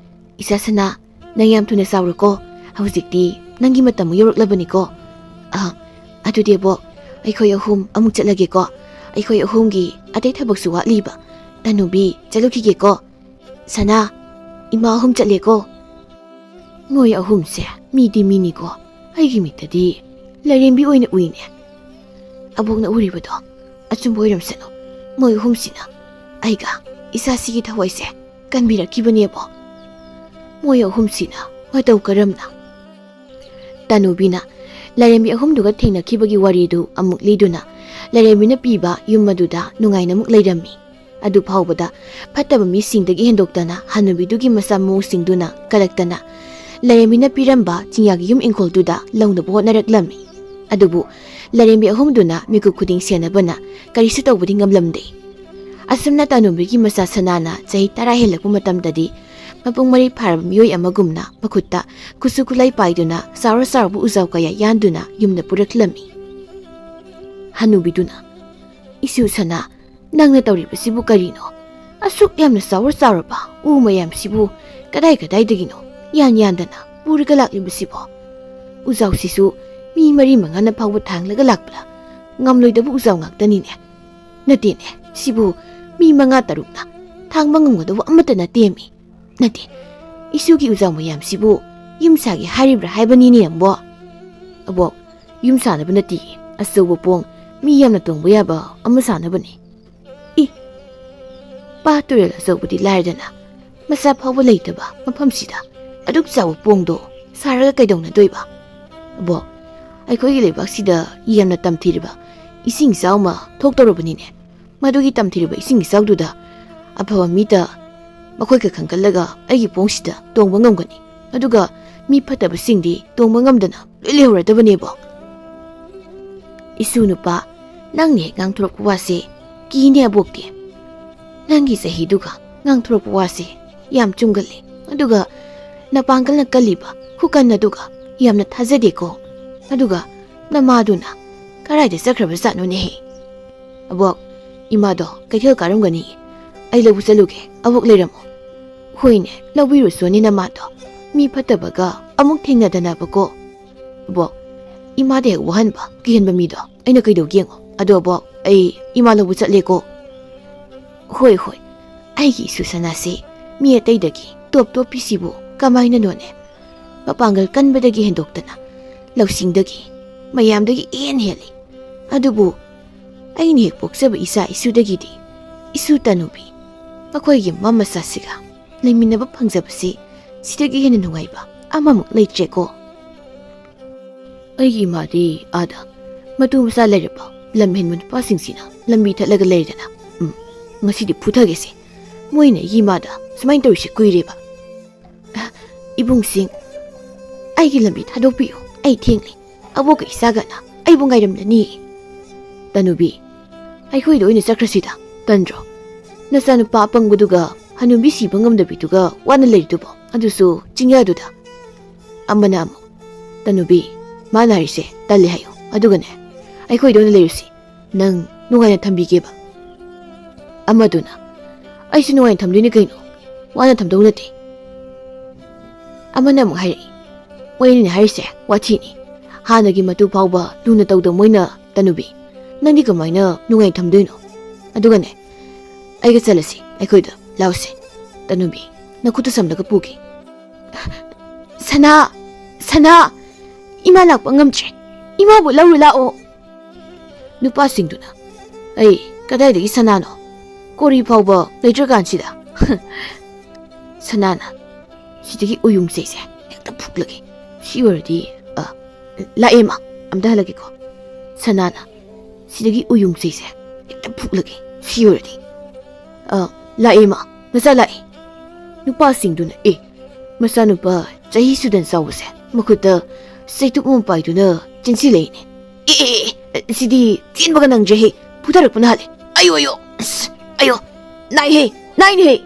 ꯏꯆꯥ ꯁꯅꯥ, ꯅꯪ ꯌꯥꯝ ꯊꯨꯅ ꯆꯥꯎꯔꯣꯀꯣ꯫ ꯍꯧꯖꯤꯛꯇꯤ ꯅꯪꯒꯤ ꯃꯇꯝ ꯑꯃꯨꯛ ꯌꯧꯔꯛꯂꯕꯅꯤꯀꯣ꯫ ꯑ, ꯑꯗꯨꯗꯤ ꯑꯕꯣꯛ, ꯑꯩꯈꯣꯏ ꯑꯍꯨꯝ ꯑꯃꯨꯛ ꯆꯠꯂꯒꯦꯀꯣ꯫ ꯑꯩꯈꯣꯏ ꯑꯍꯨꯝꯒꯤ ꯑꯇꯩ ꯊꯕꯛꯁꯨ ꯋꯥꯠꯂꯤꯕ꯫ ꯇꯅꯨꯕꯤ, ꯆꯠꯂꯨꯈꯤꯒꯦꯀꯣ꯫ ꯁꯅꯥ, ꯏꯃꯥ ꯑꯍꯨꯝ ꯆꯠꯂꯦꯀꯣ꯫" ꯃꯣꯏ ꯑꯍꯨꯝꯁꯦ ꯃꯤꯗꯤ ꯃꯤꯅꯤꯀꯣ꯫ ꯑꯩꯒꯤ ꯃꯤꯠꯇꯗꯤ ꯂꯥꯏꯔꯦꯝꯕꯤ ꯑꯣꯏꯅ ꯎꯏꯅꯦ꯫ ꯑꯕꯣꯛꯅ ꯎꯔꯤꯕꯗꯣ ꯑꯆꯨꯝꯕ ꯑꯣꯏꯔꯝꯁꯅꯨ꯫ ꯃꯣꯏ ꯑꯍꯨꯝꯁꯤꯅ ꯑꯩꯒ ꯏꯆꯥꯁꯤꯒꯤ ꯊꯋꯥꯏꯁꯦ ꯀꯟꯕꯤꯔꯛꯈꯤꯕꯅꯦꯕꯣ꯫ ꯃꯣꯏ ꯑꯍꯨꯝꯁꯤꯅ ꯃꯇꯧ ꯀꯔꯝꯅ? ꯇꯅꯨꯕꯤꯅ ꯂꯥꯏꯔꯦꯝꯕꯤ ꯑꯍꯨꯝꯗꯨꯒ ꯊꯦꯡꯅꯈꯤꯕꯒꯤ ꯋꯥꯔꯤꯗꯨ ꯑꯃꯨꯛ ꯂꯤꯗꯨꯅ ꯂꯥꯏꯔꯦꯝꯕꯤꯅ ꯄꯤꯕ ꯌꯨꯝ ꯑꯗꯨꯗ ꯅꯨꯡꯉꯥꯏꯅ ꯑꯃꯨꯛ ꯂꯩꯔꯝꯃꯤ꯫ ꯑꯗꯨ ꯐꯥꯎꯕꯗ ꯐꯠꯇꯕ ꯃꯤꯁꯤꯡꯗꯒꯤ ꯍꯦꯟꯗꯣꯛꯇꯅ ꯍꯅꯨꯕꯤꯗꯨꯒꯤ ꯃꯆꯥ ꯃꯎꯁꯤꯡꯗꯨꯅ ꯀꯂꯛꯇꯅ ꯂꯥꯏꯔꯦꯝꯕꯤꯅ ꯄꯤꯔꯝꯕ ꯆꯤꯡꯌꯥꯒꯤ ꯌꯨꯝ ꯏꯪꯈꯣꯜꯗꯨꯗ ꯂꯧꯅꯕ ꯍꯣꯠꯅꯔꯛꯂꯝꯃꯤ꯫ ꯑꯗꯨꯕꯨ ꯂꯥꯏꯔꯦꯝꯕꯤ ꯑꯍꯨꯝꯗꯨꯅ ꯃꯤꯀꯨꯞ ꯈꯨꯗꯤꯡ ꯁꯦꯟꯅꯕꯅ ꯀꯔꯤꯁꯨ ꯇꯧꯕꯗꯤ ꯉꯝꯂꯝꯗꯦ꯫ ꯑꯁꯨꯝꯅ ꯇꯥꯅꯨꯕꯤꯒꯤ ꯃꯆꯥ ꯁꯅꯥꯅ ꯆꯍꯤ ꯇꯔꯥ ꯍꯦꯜꯂꯛꯄ ꯃꯇꯝꯗꯗꯤ ꯃꯄꯨꯡ ꯃꯔꯩ ꯐꯥꯔꯕ ꯃꯤꯑꯣꯏ ꯑꯃꯒꯨꯝꯅ ꯃꯈꯨꯠꯇ ꯈꯨꯠꯁꯨ ꯈꯨꯠꯂꯥꯏ ꯄꯥꯏꯗꯨꯅ ꯆꯥꯎꯔ ꯆꯥꯎꯔꯕ ꯎꯖꯥꯎ ꯀꯌꯥ ꯌꯥꯟꯗꯨꯅ ꯌꯨꯝꯗ ꯄꯨꯔꯛꯂꯝꯃꯤ꯫ ꯍꯅꯨꯕꯤꯗꯨꯅ, "ꯏꯁꯨ ꯁꯅꯥ, ꯅꯪꯅ ꯇꯧꯔꯤꯕꯁꯤꯕꯨ ꯀꯔꯤꯅꯣ? ꯑꯁꯨꯛ ꯌꯥꯝꯅ ꯆꯥꯎꯔ ꯆꯥꯎꯔꯕ ꯎ ꯃꯌꯥꯝꯁꯤꯕꯨ ꯀꯗꯥꯏ ꯀꯗꯥꯏꯗꯒꯤꯅꯣ ꯌꯥꯟ ꯌꯥꯟꯗꯅ ꯄꯨꯔꯒ ꯂꯥꯛꯂꯤꯕꯁꯤꯕꯣ? ꯎꯖꯥꯎꯁꯤꯁꯨ ꯃꯤ ꯃꯔꯤ ꯃꯉꯥꯅ ꯐꯥꯎꯕ ꯊꯥꯡꯂꯒ ꯂꯥꯛꯄꯗ ꯉꯝꯂꯣꯏꯗꯕ ꯎꯖꯥꯎ ꯉꯥꯛꯇꯅꯤꯅꯦ꯫ ꯅꯠꯇꯦꯅꯦ, ꯁꯤꯕꯨ ꯃꯤ ꯃꯉꯥ ꯇꯔꯨꯛꯅ ꯊꯥꯡꯕ ꯉꯝꯒꯗꯕ ꯑꯃꯠꯇ ꯅꯠꯇꯦꯃꯤ꯫ ꯅꯠꯇꯦ, ꯏꯁꯨꯒꯤ ꯎꯖꯥꯎ ꯃꯌꯥꯝꯁꯤꯕꯨ ꯌꯨꯝ ꯁꯥꯒꯦ ꯍꯥꯏꯔꯤꯕ꯭ꯔꯥ ꯍꯥꯏꯕꯅꯤꯅꯦ, ꯑꯕꯣꯛ?" "ꯑꯕꯣꯛ, ꯌꯨꯝ ꯁꯥꯅꯕ ꯅꯠꯇꯦ, ꯑꯆꯧꯕ ꯄꯣꯡ, ꯃꯤ ꯌꯥꯝꯅ ꯇꯣꯡꯕ ꯌꯥꯕ ꯑꯃ ꯁꯥꯅꯕꯅꯤ꯫" "ꯏ, ꯄꯥꯠ ꯇꯨꯔꯦꯜ ꯑꯆꯧꯕꯗꯤ ꯂꯥꯏꯔꯗꯅ, ꯃꯆꯥ ꯐꯥꯎꯕ ꯂꯩꯇꯕ ꯃꯐꯝꯁꯤꯗ ꯑꯗꯨꯛ ꯆꯥꯎꯕ ꯄꯣꯡꯗꯣ ꯁꯥꯔꯒ ꯀꯩꯗꯧꯅꯗꯣꯏꯕ?" "ꯑꯕꯣꯛ, ꯑꯩꯈꯣꯏꯒꯤ ꯂꯩꯕꯥꯛꯁꯤꯗ ꯌꯥꯝꯅ ꯇꯝꯊꯤꯔꯕ ꯏꯁꯤꯡ ꯏꯆꯥꯎ ꯑꯃ ꯊꯣꯛꯇꯧꯔꯕꯅꯤꯅꯦ꯫ ꯃꯗꯨꯒꯤ ꯇꯝꯊꯤꯔꯕ ꯏꯁꯤꯡ ꯏꯆꯥꯎꯗꯨꯗ ꯑꯐꯕ ꯃꯤꯗ ꯃꯈꯣꯏꯒ ꯈꯟꯒꯠꯂꯒ ꯑꯩꯒꯤ ꯄꯣꯡꯁꯤꯗ ꯇꯣꯡꯕ ꯉꯝꯒꯅꯤ꯫ ꯑꯗꯨꯒ ꯃꯤ ꯐꯠꯇꯕꯁꯤꯡꯗꯤ ꯇꯣꯡꯕ ꯉꯝꯗꯅ ꯂꯣꯏ ꯂꯩꯍꯧꯔꯗꯕꯅꯦꯕꯣ꯫" "ꯏꯁꯨ ꯅꯨꯄꯥ, ꯅꯪꯅ ꯍꯦꯛ ꯉꯥꯡꯊꯣꯔꯛꯄ ꯋꯥꯁꯦ ꯀꯤꯅꯦ ꯑꯕꯣꯛꯇꯤ꯫ ꯅꯪꯒꯤ ꯆꯍꯤꯗꯨꯒ ꯉꯥꯡꯊꯣꯔꯛꯄ ꯋꯥꯁꯦ ꯌꯥꯝ ꯆꯨꯝꯒꯜꯂꯤ꯫ ꯑꯗꯨꯒ ꯅꯄꯥꯡꯒꯜꯅ ꯀꯜꯂꯤꯕ ꯈꯨꯀꯟ ꯑꯗꯨꯒ ꯌꯥꯝꯅ ꯊꯥꯖꯗꯦꯀꯣ꯫ ꯑꯗꯨꯒ ꯅꯃꯥꯗꯨꯅ ꯀꯗꯥꯏꯗ ꯆꯠꯈ꯭ꯔꯕꯖꯥꯠꯅꯣꯅꯦꯍꯦ?" "ꯑꯕꯣꯛ, ꯏꯃꯥꯗꯣ ꯀꯩꯊꯦꯜ ꯀꯥꯔꯝꯒꯅꯤ꯫ ꯑꯩ ꯂꯧꯕ ꯆꯠꯂꯨꯒꯦ, ꯑꯕꯣꯛ ꯂꯩꯔꯝꯃꯣ꯫" "ꯍꯣꯏꯅꯦ, ꯂꯧꯕꯤꯔꯨꯁꯣꯅꯦ ꯅꯃꯥꯗꯣ꯫ ꯃꯤ ꯐꯠꯇꯕꯒ ꯑꯃꯨꯛ ꯊꯦꯡꯅꯗꯅꯕꯀꯣ꯫" "ꯑꯕꯣꯛ, ꯏꯃꯥꯗ ꯍꯦꯛ ꯋꯥꯍꯟꯕ, ꯀꯤꯍꯟꯕ ꯃꯤꯗꯣ ꯑꯩꯅ ꯀꯩꯗꯧꯒꯦ ꯌꯦꯡꯉꯣ꯫ ꯑꯗꯣ ꯑꯕꯣꯛ, ꯑꯩ ꯏꯃꯥ ꯂꯧꯕ ꯆꯠꯂꯦꯀꯣ꯫" "ꯍꯣꯏ, ꯍꯣꯏ, ꯑꯩꯒꯤ ꯏꯁꯨ ꯁꯅꯥꯁꯦ ꯃꯤ ꯑꯇꯩꯗꯒꯤ ꯇꯣꯞ ꯇꯣꯞꯄꯤꯁꯤꯕꯨ ꯀꯃꯥꯏꯅꯅꯣꯅꯦ? ꯃꯄꯥꯡꯒꯜ ꯀꯟꯕꯗꯒꯤ ꯍꯦꯟꯗꯣꯛꯇꯅ, ꯂꯧꯁꯤꯡꯗꯒꯤ, ꯃꯌꯥꯝꯗꯒꯤ ꯏꯍꯦꯟ ꯍꯦꯜꯂꯤ꯫ ꯑꯗꯨꯕꯨ ꯑꯩꯅ ꯍꯦꯛ ꯄꯣꯛꯆꯕ ꯏꯆꯥ ꯏꯁꯨꯗꯒꯤꯗꯤ ꯏꯁꯨ ꯇꯅꯨꯕꯤ, ꯃꯈꯣꯏꯒꯤ ꯃꯃꯥ ꯃꯆꯥꯁꯤꯒ ꯂꯩꯃꯤꯟꯅꯕ ꯐꯪꯖꯕꯁꯤ ꯁꯤꯗꯒꯤ ꯍꯦꯟꯅ ꯅꯨꯡꯉꯥꯏꯕ ꯑꯃꯃꯨꯛ ꯂꯩꯇ꯭ꯔꯦꯀꯣ꯫ ꯑꯩꯒꯤ ꯏꯃꯥꯗꯤ ꯑꯥꯗ ꯃꯇꯨ ꯃꯆꯥ ꯂꯩꯔꯕ ꯂꯝ ꯍꯦꯟꯕ ꯅꯨꯄꯥꯁꯤꯡꯁꯤꯅ ꯂꯝꯕꯤ ꯊꯠꯂꯒ ꯂꯩꯔꯗꯅ, ꯎꯝ, ꯉꯁꯤꯗꯤ ꯐꯨꯊꯒꯦꯁꯦ꯫ ꯃꯣꯏꯅ ꯑꯩꯒꯤ ꯏꯃꯥꯗ ꯁꯨꯃꯥꯏꯅ ꯇꯧꯔꯤꯁꯦ ꯀꯨꯏꯔꯦꯕ꯫ "ꯏꯕꯨꯡꯁꯤꯡ, ꯑꯩꯒꯤ ꯂꯝꯕꯤ ꯊꯥꯗꯣꯛꯄꯤꯌꯨ, ꯑꯩ ꯊꯦꯡꯂꯦ꯫ ꯑꯕꯣꯛꯀ ꯏꯆꯥꯒꯅ ꯑꯩꯕꯨ ꯉꯥꯏꯔꯝꯂꯅꯤ꯫" "ꯇꯅꯨꯕꯤ, ꯑꯩꯈꯣꯏꯗ ꯑꯣꯏꯅ ꯆꯠꯈ꯭ꯔꯁꯤꯗ, ꯇꯟꯗ꯭ꯔꯣ? ꯅꯆꯥꯅꯨꯄꯥ ꯑꯄꯪꯕꯗꯨꯒ ꯍꯅꯨꯕꯤ ꯁꯤꯕ ꯉꯝꯗꯕꯤꯗꯨꯒ ꯋꯥꯅ ꯂꯩꯔꯤꯗꯨꯕꯣ, ꯑꯗꯨꯁꯨ ꯆꯤꯡꯌꯥꯗꯨꯗ?" ꯑꯃꯅ ꯑꯃꯨꯛ, "ꯇꯅꯨꯕꯤ, ꯃꯥꯅ ꯍꯥꯏꯔꯤꯁꯦ ꯇꯜꯂꯦ ꯍꯥꯏꯌꯨ, ꯑꯗꯨꯒꯅꯦ, ꯑꯩꯈꯣꯏꯗ ꯑꯣꯏꯅ ꯂꯩꯔꯨꯁꯤ, ꯅꯪ ꯅꯨꯡꯉꯥꯏꯅ ꯊꯝꯕꯤꯒꯦꯕ꯫" ꯑꯃꯗꯨꯅ, "ꯑꯩꯁꯨ ꯅꯨꯡꯉꯥꯏꯅ ꯊꯝꯗꯣꯏꯅꯤ ꯀꯩꯅꯣ, ꯋꯥꯅ ꯊꯝꯗꯧ ꯅꯠꯇꯦ꯫" ꯑꯃꯅ ꯑꯃꯨꯛ ꯍꯥꯏꯔꯛꯏ, "ꯃꯣꯏꯅꯤꯅ ꯍꯥꯏꯔꯤꯁꯦ ꯋꯥꯊꯤꯅꯤ꯫ ꯍꯥꯟꯅꯒꯤ ꯃꯇꯨ ꯐꯥꯎꯕ ꯂꯨꯅ ꯇꯧꯗ ꯃꯣꯏꯅ, ꯇꯅꯨꯕꯤ, ꯅꯪꯗꯤ ꯀꯃꯥꯏꯅ ꯅꯨꯡꯉꯥꯏꯅ ꯊꯝꯗꯣꯏꯅꯣ? ꯑꯗꯨꯒꯅꯦ, ꯑꯩꯒ ꯆꯠꯂꯁꯤ, ꯑꯩꯈꯣꯏꯗ ꯂꯥꯎꯁꯦ꯫ ꯇꯅꯨꯕꯤ, ꯅꯈꯨꯠꯇ ꯁꯝꯂꯒ ꯄꯨꯒꯦ꯫" "ꯁꯅꯥ! ꯁꯅꯥ! ꯏꯃꯥ ꯂꯥꯛꯄ ꯉꯝꯗ꯭ꯔꯦ꯫ ꯏꯃꯥꯕꯨ ꯂꯧꯔꯨ ꯂꯥꯛꯑꯣ꯫" ꯅꯨꯄꯥꯁꯤꯡꯗꯨꯅ, "ꯑꯩ ꯀꯗꯥꯏꯗꯒꯤ ꯁꯅꯥꯅꯣ? ꯀꯣꯔꯤ ꯐꯥꯎꯕ ꯂꯩꯇ꯭ꯔꯀꯥꯟꯁꯤꯗ꯫" ꯁꯅꯥꯅ, "ꯁꯤꯗꯒꯤ ꯎꯌꯨꯡ ꯆꯩꯁꯦ ꯍꯦꯛꯇ ꯐꯨꯛꯂꯒꯦ꯫ ꯁꯤ ꯑꯣꯏꯔꯗꯤ, ꯑ, ꯂꯥꯛꯑꯦ ꯃꯥ, ꯑꯝꯇ ꯍꯜꯂꯛꯀꯦꯀꯣ꯫" ꯁꯅꯥꯅ, "ꯁꯤꯗꯒꯤ ꯎꯌꯨꯡ ꯆꯩꯁꯦ ꯍꯦꯛꯇ ꯐꯨꯛꯂꯒꯦ꯫ ꯁꯤ ꯑꯣꯏꯔꯗꯤ, ꯑ, ꯂꯥꯛꯑꯦ ꯃꯥ, ꯃꯆꯥ ꯂꯥꯛꯑꯦ꯫" ꯅꯨꯄꯥꯁꯤꯡꯗꯨꯅ, "ꯑꯦ, ꯃꯆꯥꯅꯨꯄꯥ ꯆꯍꯤ ꯁꯨꯗꯅ ꯆꯥꯎꯕꯁꯦ ꯃꯈꯨꯠꯇ ꯆꯩꯇꯨꯞ ꯑꯃ ꯄꯥꯏꯗꯨꯅ ꯆꯦꯟꯁꯤꯜꯂꯛꯏꯅꯦ꯫ ꯑꯦ, ꯑꯦ, ꯑꯦ, ꯁꯤꯗꯤ ꯆꯦꯟꯕꯒ ꯅꯪꯗ꯭ꯔꯦꯍꯦ, ꯐꯨꯊꯔꯛꯄꯅ ꯍꯥꯜꯂꯦ꯫ ꯑꯌꯣ, ꯑꯌꯣ, ꯑꯁ, ꯑꯌꯣ, ꯅꯥꯏꯍꯦ, ꯅꯥꯏꯅꯦꯍꯦ!"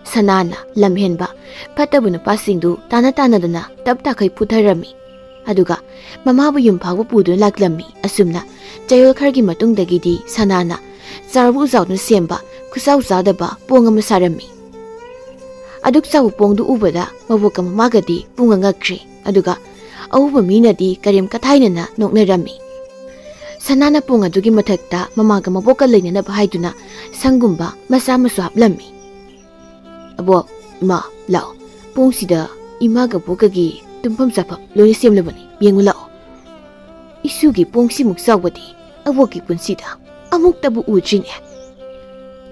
ꯁꯅꯥꯅ ꯂꯝꯍꯦꯟꯕ ꯐꯠꯇꯕ ꯅꯨꯄꯥꯁꯤꯡꯗꯨ ꯇꯥꯅ ꯇꯥꯅꯗꯅ ꯇꯞ ꯇꯥꯈꯩ ꯐꯨꯊꯔꯝꯃꯤ꯫ ꯑꯗꯨꯒ ꯃꯃꯥꯕꯨ ꯌꯨꯝ ꯐꯥꯎꯕ ꯄꯨꯗꯨꯅ ꯂꯥꯛꯂꯝꯃꯤ꯫ ꯑꯁꯨꯝꯅ ꯆꯌꯣꯜ ꯈꯔꯒꯤ ꯃꯇꯨꯡꯗꯒꯤꯗꯤ ꯁꯅꯥꯅ ꯆꯥꯎꯕꯨ ꯆꯥꯎꯗꯨꯅ ꯁꯦꯝꯕ ꯈꯨꯆꯥꯎ ꯆꯥꯗꯕ ꯄꯣꯡ ꯑꯃ ꯁꯥꯔꯝꯃꯤ꯫ ꯑꯗꯨꯛ ꯆꯥꯎꯕ ꯄꯣꯡꯗꯨ ꯎꯕꯗ ꯃꯕꯣꯛꯀ ꯃꯃꯥꯒꯗꯤ ꯄꯨꯡꯉ ꯉꯛꯈ꯭ꯔꯦ꯫ ꯑꯗꯨꯒ ꯑꯎꯕ ꯃꯤꯅꯗꯤ ꯀꯔꯦꯝ ꯀꯊꯥꯏꯅꯅ ꯅꯣꯛꯅꯔꯝꯃꯤ꯫ ꯁꯅꯥꯅ ꯄꯣꯡ ꯑꯗꯨꯒꯤ ꯃꯊꯛꯇ ꯃꯃꯥꯒ ꯃꯕꯣꯛꯀ ꯂꯩꯅꯅꯕ ꯍꯥꯏꯗꯨꯅ ꯁꯪꯒꯨꯝꯕ ꯃꯆꯥ ꯑꯃꯁꯨ ꯍꯥꯞꯂꯝꯃꯤ꯫ "ꯑꯕꯣꯛ, ꯏꯃꯥ, ꯂꯥꯛꯑꯣ꯫ ꯄꯣꯡꯁꯤꯗ ꯏꯃꯥꯒ ꯕꯣꯛꯀꯒꯤ ꯇꯨꯝꯐꯝ ꯆꯥꯐꯝ ꯂꯣꯏꯅ ꯁꯦꯝꯂꯕꯅꯤ꯫ ꯌꯦꯡꯉꯨ ꯂꯥꯛꯑꯣ꯫ ꯏꯁꯨꯒꯤ ꯄꯣꯡꯁꯤꯃꯨꯛ ꯆꯥꯎꯕꯗꯤ ꯑꯕꯣꯛꯀꯤ ꯄꯨꯟꯁꯤꯗ ꯑꯃꯨꯛꯇꯕꯨ ꯎꯗ꯭ꯔꯤꯅꯦ꯫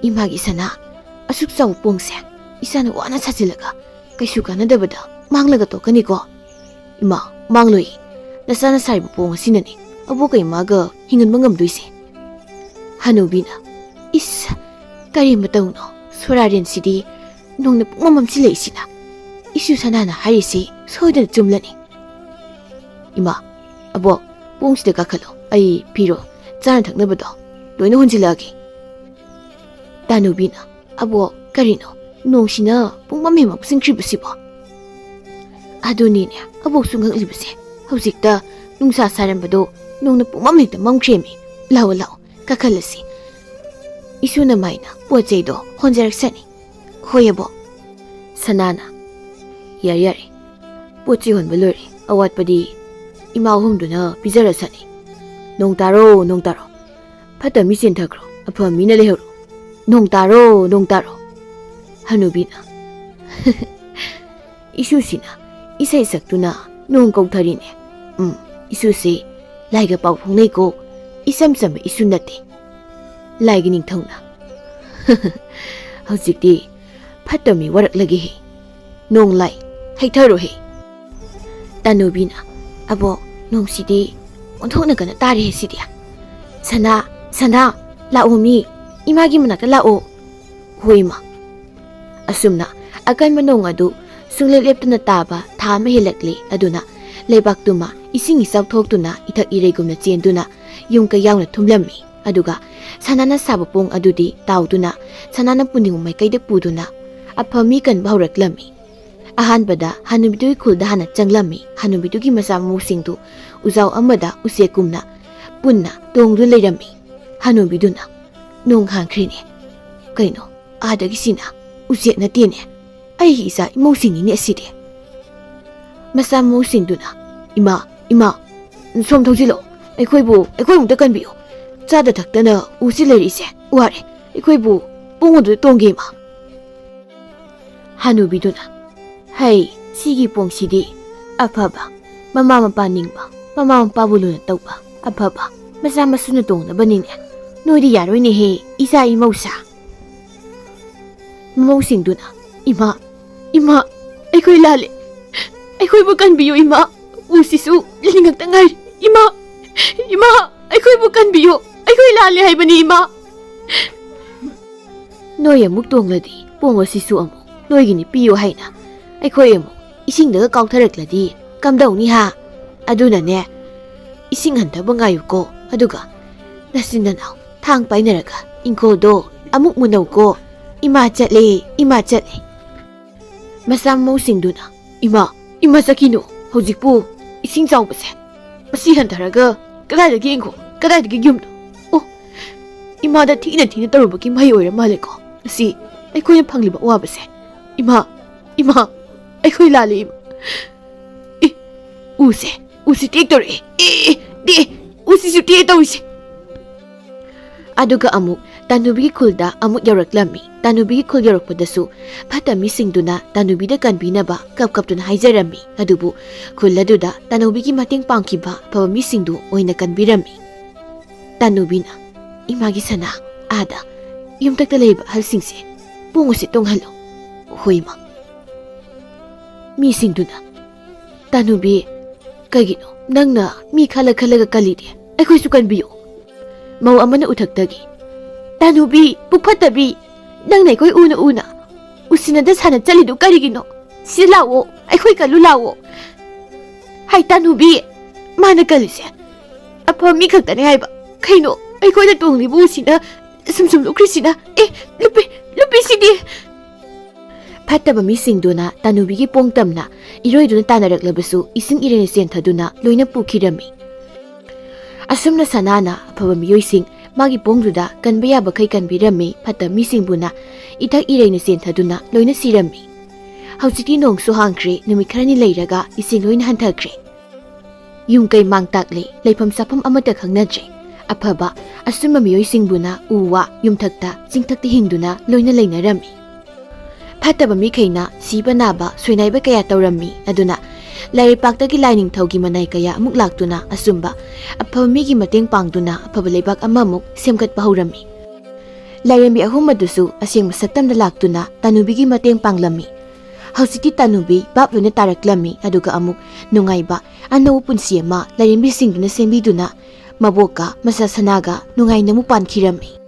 ꯏꯃꯥꯒꯤ ꯁꯅꯥ, ꯑꯁꯨꯛ ꯆꯥꯎꯕ ꯄꯣꯡꯁꯦ ꯏꯁꯥꯅ ꯋꯥꯅ ꯁꯥꯖꯤꯜꯂꯒ ꯀꯩꯁꯨ ꯀꯥꯟꯅꯗꯕꯗ ꯃꯥꯡꯂꯒ ꯇꯣꯛꯀꯅꯤꯀꯣ?" "ꯏꯃꯥ, ꯃꯥꯡꯂꯣꯏ꯫ ꯅꯆꯥꯅ ꯁꯥꯔꯤꯕ ꯄꯣꯡ ꯑꯁꯤꯅꯅꯤ ꯑꯕꯣꯛꯀ ꯏꯃꯥꯒ ꯍꯤꯡꯍꯟꯕ ꯉꯝꯗꯣꯏꯁꯦ꯫" ꯍꯅꯨꯕꯤꯅ, ꯏꯁ, ꯀꯔꯤ ꯃꯇꯧꯅꯣ? ꯁꯣꯔꯥꯔꯦꯟꯁꯤꯗꯤ ꯅꯣꯡꯅ ꯄꯨꯡꯃꯝ ꯃꯝꯁꯤꯜꯂꯛꯏꯁꯤꯅ꯫ ꯏꯁꯨ ꯁꯅꯥꯅ ꯍꯥꯏꯔꯤꯁꯤ ꯁꯣꯏꯗꯅ ꯆꯨꯝꯂꯅꯤ꯫ ꯏꯃꯥ, ꯑꯕꯣꯛ, ꯄꯣꯡꯁꯤꯗ ꯀꯥꯈꯠꯂꯣ꯫ ꯑꯩ ꯐꯤꯔꯣꯜ, ꯆꯥꯅ ꯊꯛꯅꯕꯗꯣ ꯂꯣꯏꯅ ꯍꯣꯟꯖꯤꯜꯂꯛꯑꯒꯦ꯫ ꯇꯥꯅꯨꯕꯤꯅ, "ꯑꯕꯣꯛ, ꯀꯔꯤꯅꯣ? ꯅꯣꯡꯁꯤꯅ ꯄꯨꯡꯃꯝ ꯍꯦꯛ ꯃꯝꯁꯤꯟꯈ꯭ꯔꯤꯕꯁꯤꯕꯣ?" ꯑꯗꯨꯅꯤꯅꯦ ꯑꯕꯣꯛꯁꯨ ꯉꯛꯂꯤꯕꯁꯦ꯫ ꯍꯧꯖꯤꯛꯇ ꯅꯨꯡꯁꯥ ꯁꯥꯔꯝꯕꯗꯣ ꯅꯣꯡꯅ ꯄꯨꯡꯃꯝ ꯍꯦꯛꯇ ꯃꯝꯈ꯭ꯔꯦꯃꯤ꯫ ꯂꯥꯛꯑꯣ, ꯂꯥꯛꯑꯣ, ꯀꯥꯈꯠꯂꯁꯤ꯫ ꯏꯁꯨꯅ ꯃꯥꯏꯅ ꯄꯣꯠ ꯆꯩꯗꯣ ꯍꯣꯟꯖꯔꯛꯁꯅꯤ꯫ ꯍꯣꯏ ꯑꯕꯣꯛ꯫ ꯁꯅꯥꯅ, "ꯌꯥꯔꯦ, ꯌꯥꯔꯦ, ꯄꯣꯠ ꯆꯩ ꯍꯣꯟꯕ ꯂꯣꯏꯔꯦ, ꯑꯋꯥꯠꯄꯗꯤ ꯏꯃꯥ ꯑꯍꯨꯝꯗꯨꯅ ꯄꯤꯖꯔꯁꯅꯤ꯫ ꯅꯣꯡ ꯇꯥꯔꯣ, ꯅꯣꯡ ꯇꯥꯔꯣ, ꯐꯠꯇ ꯃꯤ ꯆꯦꯟꯊꯈ꯭ꯔꯣ, ꯑꯐꯕ ꯃꯤꯅ ꯂꯩꯍꯧꯔꯣ꯫ ꯅꯣꯡ ꯇꯥꯔꯣ, ꯅꯣꯡ ꯇꯥꯔꯣ꯫" ꯍꯅꯨꯕꯤꯅ, ꯏꯁꯨꯁꯤꯅ ꯏꯁꯩ ꯁꯛꯇꯨꯅ ꯅꯣꯡ ꯀꯧꯊꯔꯤꯅꯦ꯫ ꯎꯝ, ꯏꯁꯨꯁꯦ ꯂꯥꯏꯒ ꯄꯥꯎ ꯐꯥꯎꯅꯩꯀꯣ꯫ ꯏꯆꯝ ꯆꯝꯕ ꯏꯁꯨ ꯅꯠꯇꯦ, ꯂꯥꯏꯒꯤ ꯅꯤꯡꯊꯧꯅ꯫ ꯍꯧꯖꯤꯛꯇꯤ ꯐꯠꯇꯕ ꯃꯤ ꯋꯥꯔꯛꯂꯒꯦꯍꯦ꯫ ꯅꯣꯡ ꯂꯥꯏ, ꯍꯩꯊꯔꯣꯍꯦ꯫ ꯇꯥꯅꯨꯕꯤꯅ, "ꯑꯕꯣꯛ, ꯅꯣꯡꯁꯤꯗꯤ ꯑꯣꯟꯊꯣꯛꯅ ꯀꯟꯅ ꯇꯥꯔꯦꯍꯦ ꯁꯤꯗꯤ꯫ ꯁꯅꯥ, ꯁꯅꯥ, ꯂꯥꯛꯑꯣ ꯃꯤ, ꯏꯃꯥꯒꯤ ꯃꯅꯥꯛꯇ ꯂꯥꯛꯑꯣ꯫" ꯍꯣꯏ ꯏꯃꯥ꯫ ꯑꯁꯨꯝꯅ ꯑꯀꯟꯕ ꯅꯣꯡ ꯑꯗꯨ ꯁꯨꯡꯂꯦꯞ ꯂꯦꯞꯇꯅ ꯇꯥꯕ ꯊꯥ ꯑꯃ ꯍꯦꯜꯂꯛꯂꯦ꯫ ꯑꯗꯨꯅ ꯂꯩꯕꯥꯛꯇꯨꯃ ꯏꯁꯤꯡ ꯏꯆꯥꯎ ꯊꯣꯛꯇꯨꯅ ꯏꯊꯛ ꯏꯔꯩꯒꯨꯝꯅ ꯆꯦꯟꯗꯨꯅ ꯌꯨꯝ ꯀꯩ ꯌꯥꯎꯅ ꯊꯨꯝꯂꯝꯃꯤ꯫ ꯑꯗꯨꯒ ꯁꯅꯥꯅ ꯁꯥꯕ ꯄꯣꯡ ꯑꯗꯨꯗꯤ ꯇꯥꯎꯗꯨꯅ ꯁꯅꯥꯅ ꯄꯨꯅꯤꯡꯕ ꯃꯥꯏꯀꯩꯗ ꯄꯨꯗꯨꯅ ꯑꯐ ꯃꯤ ꯀꯟꯕ ꯍꯧꯔꯛꯂꯝꯃꯤ꯫ ꯑꯍꯥꯟꯕꯗ ꯍꯅꯨꯕꯤꯗꯨꯒꯤ ꯈꯨꯜꯗ ꯍꯥꯟꯅ ꯆꯪꯂꯝꯃꯤ꯫ ꯍꯅꯨꯕꯤꯗꯨꯒꯤ ꯃꯆꯥ ꯃꯎꯁꯤꯡꯗꯨ ꯎꯖꯥꯎ ꯑꯃꯗ ꯎꯆꯦꯛꯀꯨꯝꯅ ꯄꯨꯟꯅ ꯇꯣꯡꯗꯨꯅ ꯂꯩꯔꯝꯃꯤ꯫ ꯍꯅꯨꯕꯤꯗꯨꯅ, "ꯅꯣꯡ ꯍꯥꯡꯈ꯭ꯔꯦꯅꯦ꯫ ꯀꯩꯅꯣ, ꯑꯥꯗꯒꯤꯁꯤꯅ ꯎꯆꯦꯛ ꯅꯠꯇꯦꯅꯦ, ꯑꯩꯒꯤ ꯏꯆꯥ ꯏꯃꯧꯁꯤꯡꯅꯤꯅꯦ ꯑꯁꯤꯗꯤ꯫" ꯃꯆꯥ ꯃꯎꯁꯤꯡꯗꯨꯅ, "ꯏꯃꯥ, ꯏꯃꯥ, ꯁꯣꯝ ꯊꯧꯖꯤꯜꯂꯛꯑꯣ, ꯑꯩꯈꯣꯏꯕꯨ, ꯑꯩꯈꯣꯏ ꯑꯃꯨꯛꯇ ꯀꯟꯕꯤꯌꯨ꯫ ꯆꯥꯗ ꯊꯛꯇꯅ ꯎꯁꯤ ꯂꯩꯔꯤꯁꯦ ꯋꯥꯔꯦ, ꯑꯩꯈꯣꯏꯕꯨ ꯄꯣꯡ ꯑꯗꯨꯗ ꯇꯣꯡꯒꯦ ꯏꯃꯥ꯫" ꯍꯅꯨꯕꯤꯗꯨꯅ, "ꯍꯩ, ꯁꯤꯒꯤ ꯄꯣꯡꯁꯤꯗꯤ ꯑꯐꯕ, ꯃꯃꯥ ꯃꯄꯥ ꯅꯤꯡꯕ, ꯃꯃꯥ ꯃꯄꯥꯕꯨ ꯂꯨꯅ ꯇꯧꯕ, ꯑꯐꯕ, ꯃꯆꯥ ꯃꯁꯨꯅ ꯇꯣꯡꯅꯕꯅꯤꯅꯦ꯫ ꯅꯣꯏꯗꯤ ꯌꯥꯔꯣꯏꯅꯦꯍꯦ, ꯏꯆꯥ ꯏꯃꯧꯁꯥ꯫" ꯃꯃꯧꯁꯤꯡꯗꯨꯅ, "ꯏꯃꯥ, ꯏꯃꯥ, ꯑꯩꯈꯣꯏ ꯂꯥꯜꯂꯦ꯫ ꯑꯩꯈꯣꯏꯕꯨ ꯀꯟꯕꯤꯌꯨ ꯏꯃꯥ꯫ ꯎꯁꯤꯁꯨ ꯂꯤꯂꯤ ꯉꯥꯛꯇ ꯉꯥꯏꯔꯦ꯫ ꯏꯃꯥ, ꯏꯃꯥ, ꯑꯩꯈꯣꯏꯕꯨ ꯀꯟꯕꯤꯌꯨ꯫ ꯑꯩꯈꯣꯏ ꯂꯥꯜꯂꯦ ꯍꯥꯏꯕꯅꯤ ꯏꯃꯥ꯫" ꯅꯣꯏ ꯑꯃꯨꯛ ꯇꯣꯡꯂꯗꯤ ꯄꯣꯡ ꯑꯁꯤꯁꯨ ꯑꯃꯨꯛ ꯅꯣꯏꯒꯤꯅꯤ ꯄꯤꯌꯨ ꯍꯥꯏꯅ ꯑꯩꯈꯣꯏ ꯑꯃꯨꯛ ꯏꯁꯤꯡꯗꯒ ꯀꯥꯎꯊꯔꯛꯂꯗꯤ ꯀꯝꯗꯧꯅꯤ ꯍꯥ? ꯑꯗꯨꯅꯅꯦ, ꯏꯁꯤꯡ ꯍꯟꯊꯕ ꯉꯥꯏꯌꯨꯀꯣ, ꯑꯗꯨꯒ ꯅꯆꯤꯟ ꯅꯅꯥꯎ ꯊꯥꯡ ꯄꯥꯏꯅꯔꯒ ꯏꯪꯈꯣꯜꯗꯣ ꯑꯃꯨꯛ ꯃꯨꯟꯅꯧꯀꯣ꯫ "ꯏꯃꯥ ꯆꯠꯂꯦ, ꯏꯃꯥ ꯆꯠꯂꯦ"꯫ ꯃꯆꯥ ꯃꯎꯁꯤꯡꯗꯨꯅ, "ꯏꯃꯥ, ꯏꯃꯥ ꯆꯠꯈꯤꯅꯨ, ꯍꯧꯖꯤꯛꯄꯨ ꯏꯁꯤꯡ ꯆꯥꯎꯕꯁꯦ꯫ ꯃꯁꯤ ꯍꯟꯊꯔꯒ ꯀꯗꯥꯏꯗꯒꯤ ꯏꯪꯈꯣꯜ, ꯀꯗꯥꯏꯗꯒꯤ ꯌꯨꯝꯅꯣ? ꯑꯣ, ꯏꯃꯥꯗ ꯊꯤꯅ ꯊꯤꯅ ꯇꯧꯔꯨꯕꯒꯤ ꯃꯍꯩ ꯑꯣꯏꯔ ꯃꯥꯜꯂꯦꯀꯣ꯫ ꯃꯁꯤ ꯑꯩꯈꯣꯏꯅ ꯐꯪꯂꯤꯕ ꯑꯋꯥꯕꯁꯦ꯫ ꯏꯃꯥ, ꯏꯃꯥ, ꯑꯩꯈꯣꯏ ꯂꯥꯜꯂꯦ ꯏꯃꯥ꯫ ꯑꯦ, ꯎꯁꯦ, ꯎꯁꯤ ꯇꯦꯛꯇꯧꯔꯛꯑꯦ꯫ ꯑꯦ, ꯑꯦ, ꯇꯦꯛꯑꯦ, ꯎꯁꯤꯁꯨ ꯇꯦꯛꯑꯦ ꯇꯧꯔꯤꯁꯦ"꯫ ꯑꯗꯨꯒ ꯑꯃꯨꯛ ꯇꯥꯅꯨꯕꯤꯒꯤ ꯈꯨꯜꯗ ꯑꯃꯨꯛ ꯌꯧꯔꯛꯂꯝꯃꯤ꯫ ꯇꯥꯅꯨꯕꯤꯒꯤ ꯈꯨꯜ ꯌꯧꯔꯛꯄꯗꯁꯨ ꯐꯠꯇ ꯃꯤꯁꯤꯡꯗꯨꯅ ꯇꯥꯅꯨꯕꯤꯗ ꯀꯟꯕꯤꯅꯕ ꯀꯞ ꯀꯞꯇꯨꯅ ꯍꯥꯏꯖꯔꯝꯃꯤ꯫ ꯑꯗꯨꯕꯨ ꯈꯨꯜ ꯑꯗꯨꯗ ꯇꯥꯅꯨꯕꯤꯒꯤ ꯃꯇꯦꯡ ꯄꯥꯡꯈꯤꯕ ꯑꯐꯕ ꯃꯤꯁꯤꯡꯗꯨ ꯑꯣꯏꯅ ꯀꯟꯕꯤꯔꯝꯃꯤ꯫ ꯇꯥꯅꯨꯕꯤꯅ, "ꯏꯃꯥꯒꯤ ꯁꯅꯥ, ꯑꯥꯗ ꯌꯨꯝꯊꯛꯇ ꯂꯩꯕ ꯑꯍꯜꯁꯤꯡꯁꯦ ꯄꯣꯡ ꯑꯁꯤ ꯇꯣꯡꯍꯜꯂꯨ"꯫ "ꯍꯣꯏ, ꯏꯃꯥ"꯫ ꯃꯤꯁꯤꯡꯗꯨꯅ, "ꯇꯥꯅꯨꯕꯤ, ꯀꯩꯒꯤꯅꯣ ꯅꯪꯅ ꯃꯤ ꯈꯜꯂ ꯈꯜꯂꯒ ꯀꯜꯂꯤꯗꯤ? ꯑꯩꯈꯣꯏꯁꯨ ꯀꯟꯕꯤꯌꯨ"꯫ ꯃꯧ ꯑꯃꯅ ꯎꯊꯛꯇꯒꯤ, "ꯇꯥꯅꯨꯕꯤ, ꯄꯨꯛ ꯐꯠꯇꯕꯤ, ꯅꯪꯅ ꯑꯩꯈꯣꯏ ꯎꯅ ꯎꯅ ꯎꯁꯤꯟꯅꯗ ꯁꯥꯟꯅ ꯆꯠꯂꯤꯗꯨ ꯀꯔꯤꯒꯤꯅꯣ? ꯁꯤꯗ ꯂꯥꯛꯑꯣ, ꯑꯩꯈꯣꯏ ꯀꯜꯂꯨ ꯂꯥꯛꯑꯣ꯫ ꯍꯥꯏ ꯇꯥꯅꯨꯕꯤ, ꯃꯥꯅ ꯀꯜꯂꯤꯁꯦ ꯑꯐꯕ ꯃꯤ ꯈꯛꯇꯅꯦ ꯍꯥꯏꯕ꯫ ꯀꯩꯅꯣ ꯑꯩꯈꯣꯏꯅ ꯇꯣꯡꯂꯤꯕ ꯎꯁꯤꯅ ꯁꯨꯝ ꯁꯨꯝ ꯂꯨꯞꯈ꯭ꯔꯤꯁꯤꯅ? ꯑꯦ, ꯂꯨꯞꯄꯤ, ꯂꯨꯞꯄꯤꯁꯤꯗꯤ"꯫ ꯐꯠꯇꯕ ꯃꯤꯁꯤꯡꯗꯨꯅ ꯇꯥꯅꯨꯕꯤꯒꯤ ꯄꯣꯡ ꯇꯝꯅ ꯏꯔꯣꯏꯗꯨꯅ ꯇꯥꯅꯔꯛꯂꯕꯁꯨ ꯏꯁꯤꯡ ꯏꯔꯩꯅ ꯆꯦꯟꯊꯗꯨꯅ ꯂꯣꯏꯅ ꯄꯨꯈꯤꯔꯝꯃꯤ꯫ ꯑꯁꯨꯝꯅ ꯁꯅꯥꯅ ꯑꯐꯕ ꯃꯤꯑꯣꯏꯁꯤꯡ ꯃꯥꯒꯤ ꯄꯣꯡꯗꯨꯗ ꯀꯟꯕ ꯌꯥꯕꯈꯩ ꯀꯟꯕꯤꯔꯝꯃꯤ, ꯐꯠꯇꯕ ꯃꯤꯁꯤꯡꯕꯨꯅ ꯏꯊꯛ ꯏꯔꯩꯅ ꯆꯦꯟꯊꯗꯨꯅ ꯂꯣꯏꯅ ꯁꯤꯔꯝꯃꯤ꯫ ꯍꯧꯖꯤꯛꯇꯤ ꯅꯣꯡꯁꯨ ꯍꯥꯡꯈ꯭ꯔꯦ, ꯅꯨꯃꯤꯠ ꯈꯔꯅꯤ ꯂꯩꯔꯒ ꯏꯁꯤꯡ ꯂꯣꯏꯅ ꯍꯟꯊꯈ꯭ꯔꯦ꯫ ꯌꯨꯝ ꯀꯩ ꯃꯥꯡ ꯇꯥꯛꯂꯦ, ꯂꯩꯐꯝ ꯆꯥꯐꯝ ꯑꯃꯠꯇ ꯈꯪꯅꯗ꯭ꯔꯦ꯫ ꯑꯐꯕ ꯑꯆꯨꯝꯕ ꯃꯤꯑꯣꯏꯁꯤꯡꯕꯨꯅ ꯎ ꯋꯥ, ꯌꯨꯝꯊꯛꯇ, ꯆꯤꯡꯊꯛꯇ ꯍꯤꯡꯗꯨꯅ ꯂꯣꯏꯅ ꯂꯩꯅꯔꯝꯃꯤ꯫ ꯐꯠꯇꯕ ꯃꯤꯈꯩꯅ ꯁꯤꯕ ꯅꯥꯕ, ꯁꯣꯏꯅꯥꯏꯕ ꯀꯌꯥ ꯇꯧꯔꯝꯃꯤ꯫ ꯑꯗꯨꯅ ꯂꯥꯏꯔꯩꯄꯥꯛꯇꯒꯤ ꯂꯥꯏꯅꯤꯡꯊꯧꯒꯤ ꯃꯅꯥꯏ ꯀꯌꯥ ꯑꯃꯨꯛ ꯂꯥꯛꯇꯨꯅ ꯑꯆꯨꯝꯕ, ꯑꯐꯕ ꯃꯤꯒꯤ ꯃꯇꯦꯡ ꯄꯥꯡꯗꯨꯅ ꯑꯐꯕ ꯂꯩꯕꯥꯛ ꯑꯃꯃꯨꯛ ꯁꯦꯝꯒꯠꯄ ꯍꯧꯔꯝꯃꯤ꯫ ꯂꯥꯏꯔꯦꯝꯕꯤ ꯑꯍꯨꯝ ꯑꯗꯨꯁꯨ ꯑꯁꯦꯡꯕ ꯁꯛꯇꯝꯗ ꯂꯥꯛꯇꯨꯅ ꯇꯥꯅꯨꯕꯤꯒꯤ ꯃꯇꯦꯡ ꯄꯥꯡꯂꯝꯃꯤ꯫ ꯍꯧꯖꯤꯛꯇꯤ ꯇꯥꯅꯨꯕꯤ ꯚꯥꯞ ꯂꯣꯏꯅ ꯇꯥꯔꯛꯂꯝꯃꯤ, ꯑꯗꯨꯒ ꯑꯃꯨꯛ ꯅꯨꯡꯉꯥꯏꯕ ꯑꯅꯧꯕ ꯄꯨꯟꯁꯤ ꯑꯃ ꯂꯥꯏꯔꯦꯝꯕꯤꯁꯤꯡꯗꯨꯅ ꯁꯦꯝꯕꯤꯗꯨꯅ ꯃꯕꯣꯛꯀ ꯃꯆꯥ ꯁꯅꯥꯒ ꯅꯨꯡꯉꯥꯏꯅ ꯑꯃꯨꯛ ꯄꯥꯟꯈꯤꯔꯝꯃꯤ꯫